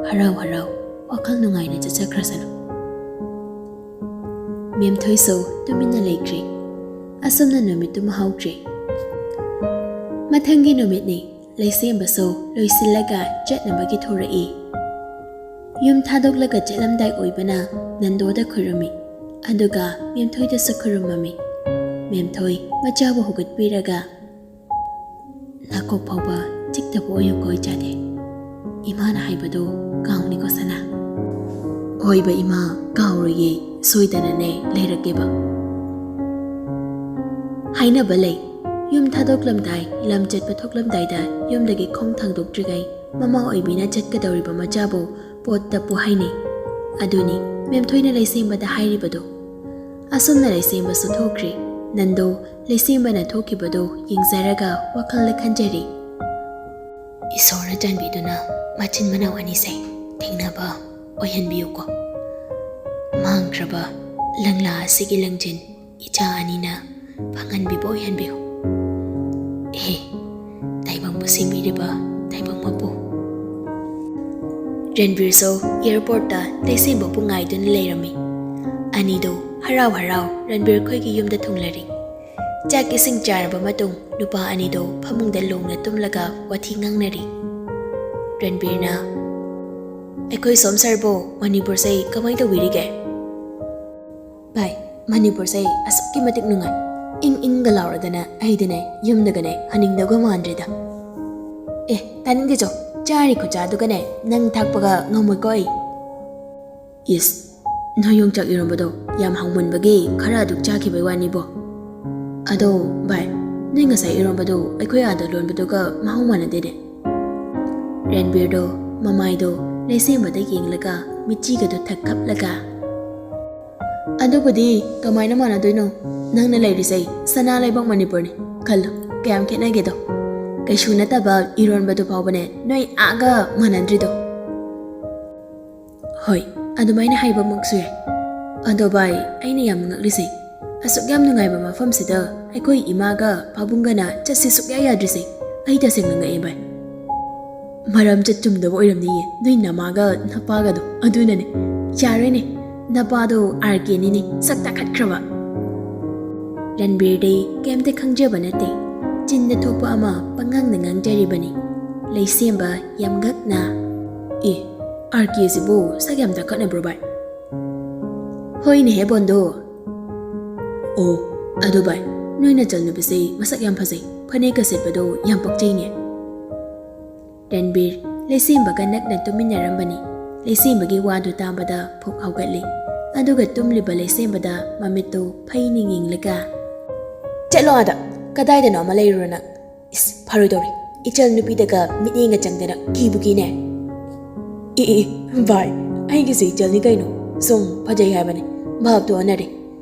ꯍꯔꯥꯎ ꯍꯔꯥꯎ ꯋꯥꯈꯜ ꯅꯨꯡꯉꯥꯏꯅ ꯆꯠꯆꯈ꯭ꯔꯁꯅꯨ꯫" ꯃꯦꯝꯊꯣꯏꯁꯨ ꯇꯨꯃꯤꯟꯅ ꯂꯩꯈ꯭ꯔꯦ꯫ ꯑꯁꯨꯝꯅ ꯅꯨꯃꯤꯠꯇꯨꯃ ꯍꯧꯈ꯭ꯔꯦ꯫ ꯃꯊꯪꯒꯤ ꯅꯨꯃꯤꯠꯅꯤ꯫ ꯂꯩꯁꯦꯝꯕꯁꯨ ꯂꯣꯏꯁꯤꯜꯂꯒ ꯆꯠꯅꯕꯒꯤ ꯊꯣꯔꯛꯏ꯫ ꯌꯨꯝ ꯊꯥꯗꯣꯛꯂꯒ ꯆꯠꯂꯝꯗꯥꯏ ꯑꯣꯏꯕꯅ ꯅꯟꯗꯣꯗ ꯈꯨꯔꯨꯝꯃꯤ, ꯑꯗꯨꯒ ꯃꯦꯝꯊꯣꯏꯗꯁꯨ ꯈꯨꯔꯨꯝꯃꯝꯃꯤ꯫ ꯃꯦꯝꯊꯣꯏ ꯃꯆꯥꯕꯨ ꯍꯧꯒꯠꯄꯤꯔꯒ, "ꯅꯥꯀꯣꯛ ꯐꯥꯎꯕ ꯆꯤꯛꯇꯕ ꯑꯣꯏꯌꯨꯀꯣ ꯏꯆꯥꯗꯤ꯫ ꯏꯃꯥꯅ ꯍꯥꯏꯕꯗꯣ ꯀꯥꯎꯅꯤꯀꯣ ꯁꯅꯥ꯫" "ꯍꯣꯏꯕ ꯏꯃꯥ, ꯀꯥꯎꯔꯣꯏꯌꯦ, ꯁꯣꯏꯗꯅꯅꯦ ꯂꯩꯔꯛꯀꯦꯕ꯫" ꯍꯥꯏꯅꯕ ꯂꯩ, ꯌꯨꯝ ꯊꯥꯗꯣꯛꯂꯝꯗꯥꯏ, ꯂꯝ ꯆꯠꯄ ꯊꯣꯛꯂꯝꯗꯥꯏꯗ ꯌꯨꯝꯗꯒꯤ ꯈꯣꯡ ꯊꯥꯡꯗꯣꯛꯇ꯭ꯔꯤꯉꯩ ꯃꯃꯥ ꯑꯣꯏꯕꯤꯅ ꯆꯠꯀꯗꯧꯔꯤꯕ ꯃꯆꯥꯕꯨ ꯄꯣꯠ ꯇꯞꯄꯨ ꯍꯥꯏꯅꯩ꯫ ꯑꯗꯨꯅꯤ ꯃꯦꯝꯊꯣꯏꯅ ꯂꯩꯁꯦꯝꯕꯗ ꯍꯥꯏꯔꯤꯕꯗꯨ꯫ ꯑꯁꯨꯝꯅ ꯂꯩꯁꯦꯝꯕꯁꯨ ꯊꯣꯛꯈ꯭ꯔꯦ꯫ ꯅꯟꯗꯣ ꯂꯩꯁꯦꯝꯕꯅ ꯊꯣꯛꯈꯤꯕꯗꯨ ꯌꯦꯡꯖꯔꯒ ꯋꯥꯈꯜꯗ ꯈꯟꯖꯔꯤ, "ꯏꯁꯣꯔꯅ ꯆꯥꯟꯕꯤꯗꯨꯅ ꯃꯆꯤꯟ ꯃꯅꯥꯎ ꯑꯅꯤꯁꯦ ꯊꯦꯡꯅꯕ ꯑꯣꯏꯍꯟꯕꯤꯌꯨꯀꯣ꯫ ꯃꯥꯡꯈ꯭ꯔꯕ ꯂꯪꯂꯥ ꯑꯁꯤꯒꯤ ꯂꯪꯖꯤꯟ ꯏꯆꯥ ꯑꯅꯤꯅ ꯐꯪꯍꯟꯕꯤꯕ ꯑꯣꯏꯍꯟꯕꯤꯌꯨ꯫ ꯑꯦ, ꯇꯥꯏꯕꯪꯕꯨ ꯁꯦꯝꯕꯤꯔꯤꯕ ꯇꯥꯏꯕꯪ ꯃꯄꯨ꯫" ꯔꯟꯕꯤꯔꯁꯨ ꯑꯦꯌꯔꯄꯣꯔꯠꯇ ꯂꯩꯁꯦꯝꯕꯕꯨ ꯉꯥꯏꯗꯨꯅ ꯂꯩꯔꯝꯃꯤ꯫ ꯑꯅꯤꯗꯨ ꯍꯔꯥꯎ ꯍꯔꯥꯎ ꯔꯟꯕꯤꯔ ꯈꯣꯏꯒꯤ ꯌꯨꯝꯗ ꯊꯨꯡꯂꯔꯤ꯫ ꯆꯥꯛ ꯏꯁꯤꯡ ꯆꯥꯔꯕ ꯃꯇꯨꯡ ꯅꯨꯄꯥ ꯑꯅꯤꯗꯨ ꯐꯃꯨꯡꯗ ꯂꯣꯡꯅ ꯇꯨꯝꯂꯒ ꯋꯥꯊꯤ ꯉꯥꯡꯅꯔꯤ꯫ ꯔꯟꯕꯤꯔꯅ, "ꯑꯩꯈꯣꯏ ꯁꯣꯝ ꯁꯥꯔꯕꯨ ꯃꯅꯤꯄꯨꯔꯁꯦ ꯀꯃꯥꯏ ꯇꯧꯕꯤꯔꯤꯒꯦ?" "ꯚꯥꯏ, ꯃꯅꯤꯄꯨꯔꯁꯦ ꯑꯁꯨꯛꯀꯤ ꯃꯇꯤꯛ ꯅꯨꯡꯉꯥꯏ꯫ ꯏꯪ ꯏꯪꯒ ꯂꯥꯎꯔꯗꯅ ꯑꯩꯗꯤꯅꯦ ꯌꯨꯝꯗꯒꯅꯦ ꯍꯟꯅꯤꯡꯗꯧꯒ ꯃꯥꯟꯗ꯭ꯔꯦꯗ꯫ ꯑꯦ, ꯇꯥꯅꯤꯡꯗꯦ ꯆꯣ, ꯆꯥꯔꯤ ꯈꯨꯆꯥꯗꯨꯒꯅꯦ ꯅꯪ ꯊꯥꯛꯄꯒ ꯉꯝꯃꯣꯏꯀꯣ ꯑꯩ꯫ ꯏꯁ, ꯅꯣꯏ ꯌꯣꯡꯆꯥꯛ ꯏꯔꯣꯝꯕꯗꯣ ꯌꯥꯝ ꯍꯥꯎꯃꯟꯕꯒꯤ ꯈꯔ ꯑꯗꯨꯛ ꯆꯥꯈꯤꯕꯩ ꯋꯥꯅꯤꯕꯣ꯫ ꯑꯗꯣ ꯚꯥꯏ, ꯅꯣꯏ ꯉꯁꯥꯏ ꯏꯔꯣꯝꯕꯗꯣ ꯑꯩꯈꯣꯏ ꯑꯥꯗ ꯂꯣꯟꯕꯗꯨꯒ ꯃꯍꯥꯎ ꯃꯥꯟꯅꯗꯦꯅꯦ꯫ ꯔꯟꯕꯤꯔꯗꯣ ꯃꯃꯥꯏꯗꯣ ꯂꯩꯁꯦꯝꯕꯗ ꯌꯦꯡꯂꯒ ꯃꯤꯠꯆꯤꯒꯗꯣ ꯊꯛ ꯈꯞꯂꯒ, "ꯑꯗꯨꯕꯨꯗꯤ ꯀꯃꯥꯏꯅ ꯃꯥꯟꯅꯗꯣꯏꯅꯣ? ꯅꯪꯅ ꯂꯩꯔꯤꯁꯦ ꯁꯅꯥ ꯂꯩꯕꯥꯛ ꯃꯅꯤꯄꯨꯔꯅꯤ꯫ ꯈꯜꯂꯣ, ꯀꯌꯥꯝ ꯈꯦꯠꯅꯒꯦꯗꯣ꯫ ꯀꯩꯁꯨ ꯅꯠꯇꯕ ꯏꯔꯣꯟꯕꯗꯨ ꯐꯥꯎꯕꯅꯦ ꯅꯣꯏ ꯑꯥꯒ ꯃꯥꯟꯅꯗ꯭ꯔꯤꯗꯣ꯫" ꯍꯣꯏ, ꯑꯗꯨꯃꯥꯏꯅ ꯍꯥꯏꯕꯃꯛꯁꯨ ꯌꯥꯏ꯫ ꯑꯗꯣ ꯚꯥꯏ, ꯑꯩꯅ ꯌꯥꯝ ꯉꯛꯂꯤꯁꯦ, ꯑꯁꯨꯛ ꯌꯥꯝ ꯅꯨꯡꯉꯥꯏꯕ ꯃꯐꯝꯁꯤꯗ ꯑꯩꯈꯣꯏ ꯏꯃꯥꯒ ꯄꯥꯕꯨꯡꯒꯅ ꯆꯠꯁꯤ ꯁꯨꯛꯌꯥ ꯌꯥꯗ꯭ꯔꯤꯁꯦ꯫ ꯑꯩ ꯇꯁꯦꯡꯅ ꯉꯛꯑꯦ ꯚꯥꯏ꯫ ꯃꯔꯝ ꯆꯠ ꯆꯨꯝꯗꯕ ꯑꯣꯏꯔꯝꯅꯤꯌꯦ ꯅꯣꯏ ꯅꯃꯥꯒ ꯅꯄꯥꯒꯗꯣ꯫ ꯑꯗꯨꯅꯅꯦ꯫ ꯌꯥꯔꯣꯏꯅꯦ, ꯅꯄꯥꯗꯣ ꯑꯥꯔ ꯀꯦꯅꯤꯅꯦ, ꯁꯛ ꯇꯥꯈꯠꯈ꯭ꯔꯕ꯫ ꯔꯟꯕꯤꯔꯗꯤ ꯀꯩꯝꯇ ꯈꯪꯖꯕ ꯅꯠꯇꯦ꯫ ꯆꯤꯟꯗ ꯊꯣꯛꯄ ꯑꯃ ꯄꯉꯥꯡꯗ ꯉꯥꯡꯖꯔꯤꯕꯅꯤ꯫ ꯂꯩꯁꯦꯝꯕ ꯌꯥꯝ ꯉꯛꯅ, "ꯑꯦ, ꯑꯥꯔ ꯀꯦꯁꯤꯕꯨ ꯁꯛ ꯌꯥꯝ ꯇꯥꯈꯠꯅꯕ꯭ꯔꯣ ꯚꯥꯏ?" "ꯍꯣꯏꯅꯦꯍꯦ ꯕꯣꯟꯗꯣ꯫ ꯑꯣ, ꯑꯗꯨ ꯚꯥꯏ, ꯅꯣꯏ ꯅꯆꯜꯅꯨꯄꯤꯁꯦ ꯃꯁꯛ ꯌꯥꯝ ꯐꯖꯩ, ꯐꯅꯦꯛꯀ ꯁꯦꯠꯄꯗꯣ ꯌꯥꯝ ꯄꯛꯆꯩꯅꯦ꯫" ꯔꯟꯕꯤꯔ ꯂꯩꯁꯦꯝꯕꯒ ꯅꯛꯅ ꯇꯨꯃꯤꯟꯅꯔꯝꯕꯅꯤ꯫ ꯂꯩꯁꯦꯝꯕꯒꯤ ꯋꯥꯗꯨ ꯇꯥꯕꯗ ꯐꯨꯛ ꯍꯧꯒꯠꯂꯤ꯫ ꯑꯗꯨꯒ ꯇꯨꯝꯂꯤꯕ ꯂꯩꯁꯦꯝꯕꯗ ꯃꯃꯤꯠꯇꯨ ꯐꯩꯅ ꯌꯦꯡꯂꯒ, "ꯆꯠꯂꯣ ꯑꯥꯗ, ꯀꯗꯥꯏꯗꯅꯣ ꯑꯃ ꯂꯩꯔꯨꯔꯣ ꯅꯪ꯫ ꯏꯁ, ꯐꯔꯣꯏꯗꯧꯔꯤ, ꯏꯆꯜ ꯅꯨꯄꯤꯗꯒ ꯃꯤꯠꯌꯦꯡꯒ ꯆꯪꯗꯅ ꯀꯤꯕꯨ ꯀꯤꯅꯦ꯫" "ꯏ, ꯏ, ꯏ, ꯚꯥꯏ, ꯑꯩꯒꯤꯁꯦ ꯏꯆꯜꯅꯤ ꯀꯩꯅꯣ, ꯁꯨꯝ ꯐꯖꯩ ꯍꯥꯏꯕꯅꯤ, ꯚꯥꯞꯇꯣ ꯑꯣꯟꯅꯔꯦ꯫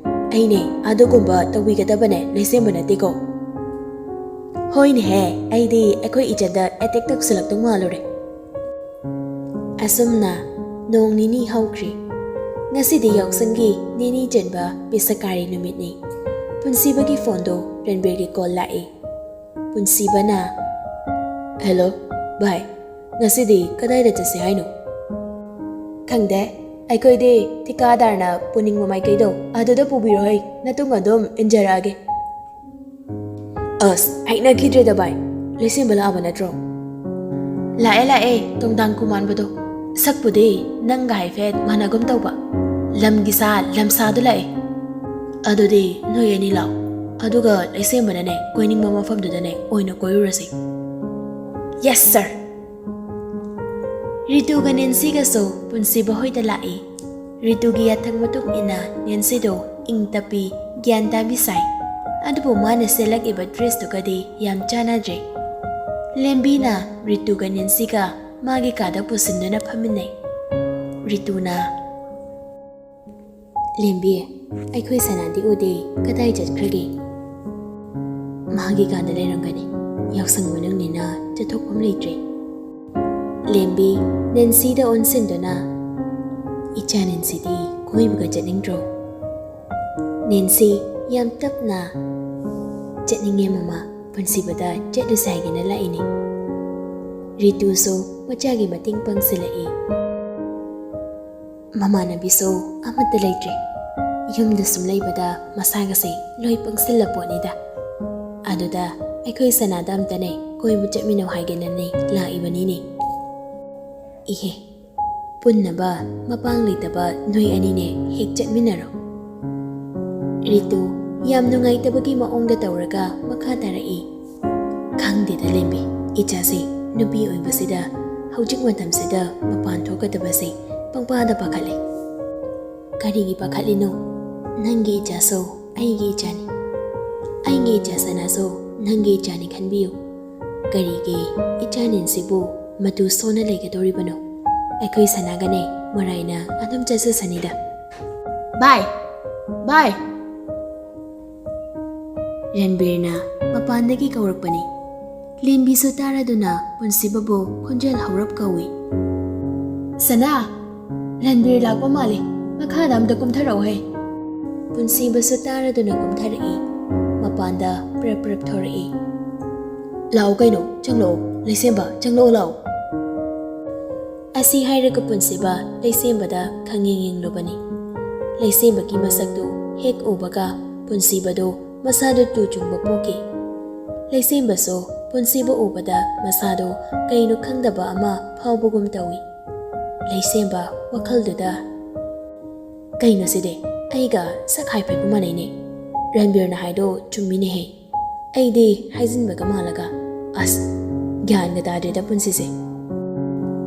ꯑꯩꯅꯦ ꯑꯗꯨꯒꯨꯝꯕ ꯇꯧꯕꯤꯒꯗꯕꯅꯦ ꯂꯩꯁꯦꯝꯕ ꯅꯠꯇꯦꯀꯣ꯫" "ꯍꯣꯏꯅꯦꯍꯦ, ꯑꯩꯗꯤ ꯑꯩꯈꯣꯏ ꯏꯆꯟꯗ ꯑꯦꯇꯦꯛ ꯇꯧꯁꯤꯜꯂꯛꯇꯧ ꯃꯥꯜꯂꯨꯔꯦ꯫" ꯑꯁꯨꯝꯅ ꯅꯣꯡ ꯅꯤꯅꯤ ꯍꯧꯈ꯭ꯔꯦ꯫ ꯉꯁꯤꯗꯤ ꯌꯥꯎꯁꯪꯒꯤ ꯅꯤꯅꯤ ꯆꯟꯕ ꯄꯤꯁꯀꯥꯔꯤ ꯅꯨꯃꯤꯠꯅꯤ꯫ ꯄꯨꯟꯁꯤꯕꯒꯤ ꯐꯣꯟꯗꯣ ꯔꯟꯕꯤꯔꯒꯤ ꯀꯣꯜ ꯂꯥꯛꯏ꯫ ꯄꯨꯟꯁꯤꯕꯅ, "ꯍꯦꯜꯂꯣ, ꯚꯥꯏ, ꯉꯁꯤꯗꯤ ꯀꯗꯥꯏꯗ ꯆꯠꯁꯦ ꯍꯥꯏꯅꯣ?" "ꯈꯪꯗꯦ, ꯑꯩꯈꯣꯏꯗꯤ ꯊꯤꯀꯥꯗꯥꯔꯅ ꯄꯨꯅꯤꯡꯕ ꯃꯥꯏꯀꯩꯗꯣ ꯑꯗꯨꯗ ꯄꯨꯕꯤꯔꯣ ꯍꯩ, ꯅꯇꯨꯡ ꯑꯗꯨꯝ ꯏꯟꯖꯔꯛꯑꯒꯦ꯫" "ꯑꯁ, ꯍꯩꯅꯈꯤꯗ꯭ꯔꯦꯗ ꯚꯥꯏ꯫ ꯂꯩꯁꯦꯝꯕ ꯂꯥꯛꯑꯕ ꯅꯠꯇ꯭ꯔꯣ?" "ꯂꯥꯛꯑꯦ, ꯂꯥꯛꯑꯦ, ꯇꯣꯡꯗꯥꯡ ꯈꯨꯃꯥꯟꯕꯗꯣ꯫ ꯁꯛꯄꯨꯗꯤ ꯅꯪꯒ ꯍꯥꯏꯐꯦꯠ ꯃꯥꯟꯅꯒꯨꯝ ꯇꯧꯕ꯫ ꯂꯝꯒꯤ ꯁꯥ ꯂꯝꯁꯥꯗꯣ ꯂꯥꯛꯑꯦ꯫" ꯑꯗꯨꯗꯤ ꯅꯣꯏ ꯑꯅꯤ ꯂꯥꯛꯑꯣ, ꯑꯗꯨꯒ ꯂꯩꯁꯦꯝꯕꯅꯅꯦ ꯀꯣꯏꯅꯤꯡꯕ ꯃꯐꯝꯗꯨꯗꯅꯦ ꯑꯣꯏꯅ ꯀꯣꯏꯔꯨꯔꯁꯤ꯫ Yes sir꯫ ꯔꯤꯇꯨꯒ ꯅꯦꯟꯁꯤꯒꯁꯨ ꯄꯨꯟꯁꯤꯕ ꯍꯣꯏꯗ ꯂꯥꯛꯏ꯫ ꯔꯤꯇꯨꯒꯤ ꯌꯥꯊꯪ ꯃꯇꯨꯡ ꯏꯟꯅ ꯅꯦꯟꯁꯤꯗꯣ ꯏꯪ ꯇꯞꯄꯤ, ꯒ꯭ꯌꯥꯟ ꯇꯥꯕꯤ ꯁꯥꯏ꯫ ꯑꯗꯨꯕꯨ ꯃꯥꯅ ꯁꯦꯠꯂꯛꯏꯕ ꯗ꯭ꯔꯦꯁꯇꯨꯒꯗꯤ ꯌꯥꯝ ꯆꯥꯟꯅꯗ꯭ꯔꯦ꯫ ꯂꯦꯝꯕꯤꯅ ꯔꯤꯇꯨꯒ ꯅꯦꯟꯁꯤꯒ ꯃꯥꯒꯤ ꯀꯥꯗ ꯄꯨꯁꯤꯟꯗꯨꯅ ꯐꯝꯃꯤꯟꯅꯩ꯫ ꯔꯤꯇꯨꯅ, "ꯂꯦꯝꯕꯤ, ꯑꯩꯈꯣꯏ ꯁꯅꯥꯗꯤ ꯎꯗꯦ, ꯀꯗꯥꯏ ꯆꯠꯈ꯭ꯔꯒꯦ?" "ꯃꯥꯒꯤ ꯀꯥꯗ ꯂꯩꯔꯝꯒꯅꯤ, ꯌꯥꯎꯁꯪ ꯃꯅꯨꯡꯅꯤꯅ ꯆꯠꯊꯣꯛꯐꯝ ꯂꯩꯇ꯭ꯔꯦ꯫" ꯂꯦꯝꯕꯤ ꯅꯦꯟꯁꯤꯗ ꯑꯣꯟꯁꯤꯟꯗꯨꯅ, "ꯏꯆꯥ ꯅꯦꯟꯁꯤꯗꯤ ꯀꯣꯏꯕꯒ ꯆꯠꯅꯤꯡꯗ꯭ꯔꯣ?" ꯅꯦꯟꯁꯤ ꯌꯥꯝ ꯇꯞꯅ, "ꯆꯠꯅꯤꯡꯉꯦ ꯃꯃꯥ, ꯄꯨꯟꯁꯤꯕꯗ ꯆꯠꯂꯨꯁꯦ ꯍꯥꯏꯒꯦꯅ ꯂꯥꯛꯏꯅꯦ꯫" ꯔꯤꯇꯨꯁꯨ ꯃꯆꯥꯒꯤ ꯃꯇꯦꯡ ꯄꯥꯡꯁꯤꯜꯂꯛꯏ꯫ "ꯃꯃꯥꯟꯅꯕꯤꯁꯨ ꯑꯃꯠꯇ ꯂꯩꯇ꯭ꯔꯦ꯫ ꯌꯨꯝꯗ ꯁꯨꯝ ꯂꯩꯕꯗ ꯃꯁꯥꯒꯁꯦ ꯂꯣꯏ ꯄꯪꯁꯤꯜꯂ ꯄꯣꯠꯅꯤꯗ꯫ ꯑꯗꯨꯗ ꯑꯩꯈꯣꯏ ꯁꯅꯥꯗ ꯑꯝꯇꯅꯦ ꯀꯣꯏꯕ ꯆꯠꯃꯤꯟꯅꯧ ꯍꯥꯏꯒꯦꯅꯅꯦ ꯂꯥꯛꯏꯕꯅꯤꯅꯦ꯫" "ꯏꯍꯦ, ꯄꯨꯟꯅꯕ ꯃꯄꯥꯡ ꯂꯩꯇꯕ ꯅꯣꯏ ꯑꯅꯤꯅꯦ ꯍꯦꯛ ꯆꯠꯃꯤꯟꯅꯔꯣ꯫" ꯔꯤꯇꯨ ꯌꯥꯝ ꯅꯨꯡꯉꯥꯏꯇꯕꯒꯤ ꯃꯑꯣꯡꯗ ꯇꯧꯔꯒ ꯃꯈꯥ ꯇꯥꯔꯛꯏ꯫ "ꯈꯪꯗꯦꯗ ꯂꯦꯝꯕꯤ, ꯏꯆꯥꯁꯦ ꯅꯨꯄꯤ ꯑꯣꯏꯕꯁꯤꯗ ꯍꯧꯖꯤꯛ ꯃꯇꯝꯁꯤꯗ ꯃꯄꯥꯟ ꯊꯣꯛꯀꯗꯕꯁꯦ ꯄꯪꯄꯥꯗ ꯄꯥꯈꯠꯂꯦ꯫" "ꯀꯔꯤꯒꯤ ꯄꯥꯈꯠꯂꯤꯅꯣ? ꯅꯪꯒꯤ ꯏꯆꯥꯁꯨ ꯑꯩꯒꯤ ꯏꯆꯥꯅꯤ꯫ ꯑꯩꯒꯤ ꯏꯆꯥ ꯁꯅꯥꯁꯨ ꯅꯪꯒꯤ ꯏꯆꯥꯅꯤ ꯈꯟꯕꯤꯌꯨ꯫ ꯀꯔꯤꯒꯤ ꯏꯆꯥ ꯅꯦꯟꯁꯤꯕꯨ ꯃꯇꯨ ꯁꯣꯟꯅ ꯂꯩꯒꯗꯧꯔꯤꯕꯅꯣ? ꯑꯩꯈꯣꯏ ꯁꯅꯥꯒꯅꯦ ꯃꯔꯥꯏꯅ ꯑꯗꯨꯝ ꯆꯠꯆꯁꯅꯤꯗ꯫" "ꯚꯥꯏ! ꯚꯥꯏ!" ꯔꯟꯕꯤꯔꯅ ꯃꯄꯥꯟꯗꯒꯤ ꯀꯧꯔꯛꯄꯅꯤ꯫ ꯂꯦꯝꯕꯤꯁꯨ ꯇꯥꯔꯗꯨꯅ ꯄꯨꯟꯁꯤꯕꯕꯨ ꯈꯣꯟꯖꯦꯜ ꯍꯧꯔꯞ ꯀꯧꯏ꯫ "ꯁꯅꯥ, ꯔꯟꯕꯤꯔ ꯂꯥꯛꯄ ꯃꯥꯜꯂꯤ, ꯃꯈꯥꯗ ꯑꯝꯇ ꯀꯨꯝꯊꯔꯛꯎꯍꯦ꯫" ꯄꯨꯟꯁꯤꯕꯁꯨ ꯇꯥꯔꯗꯨꯅ ꯀꯨꯝꯊꯔꯛꯏ꯫ ꯃꯄꯥꯟꯗ ꯄ꯭ꯔꯞ ꯄ꯭ꯔꯞ ꯊꯣꯔꯛꯏ꯫ "ꯂꯥꯛꯑꯣ ꯀꯩꯅꯣ, ꯆꯪꯂꯛꯑꯣ, ꯂꯩꯁꯦꯝꯕ, ꯆꯪꯂꯛꯑꯣ ꯂꯥꯛꯑꯣ꯫" ꯑꯁꯤ ꯍꯥꯏꯔꯒ ꯄꯨꯟꯁꯤꯕ ꯂꯩꯁꯦꯝꯕꯗ ꯈꯪꯌꯦꯡ ꯌꯦꯡꯂꯨꯕꯅꯤ꯫ ꯂꯩꯁꯦꯝꯕꯒꯤ ꯃꯁꯛꯇꯨ ꯍꯦꯛ ꯎꯕꯒ ꯄꯨꯟꯁꯤꯕꯗꯨ ꯃꯁꯥꯗꯨ ꯇꯨ ꯆꯨꯡꯕ ꯄꯣꯛꯈꯤ꯫ ꯂꯩꯁꯦꯝꯕꯁꯨ ꯄꯨꯟꯁꯤꯕ ꯎꯕꯗ ꯃꯁꯥꯗꯨ ꯀꯩꯅꯣ ꯈꯪꯗꯕ ꯑꯃ ꯐꯥꯎꯕꯒꯨꯝ ꯇꯧꯏ꯫ ꯂꯩꯁꯦꯝꯕ ꯋꯥꯈꯜꯗꯨꯗ, "ꯀꯩꯅꯣ ꯁꯤꯗꯤ? ꯑꯩꯒ ꯁꯛ ꯍꯥꯏꯐꯦꯠꯄꯨ ꯃꯥꯟꯅꯩꯅꯦ꯫ ꯔꯟꯕꯤꯔꯅ ꯍꯥꯏꯗꯣ ꯆꯨꯝꯃꯤꯅꯦꯍꯦ꯫ ꯑꯩꯗꯤ ꯍꯥꯏꯖꯤꯟꯕꯒ ꯃꯥꯜꯂꯒ꯫ ꯑꯁ, ꯒ꯭ꯌꯥꯟꯒ ꯇꯥꯗ꯭ꯔꯦꯗ ꯄꯨꯟꯁꯤꯁꯦ꯫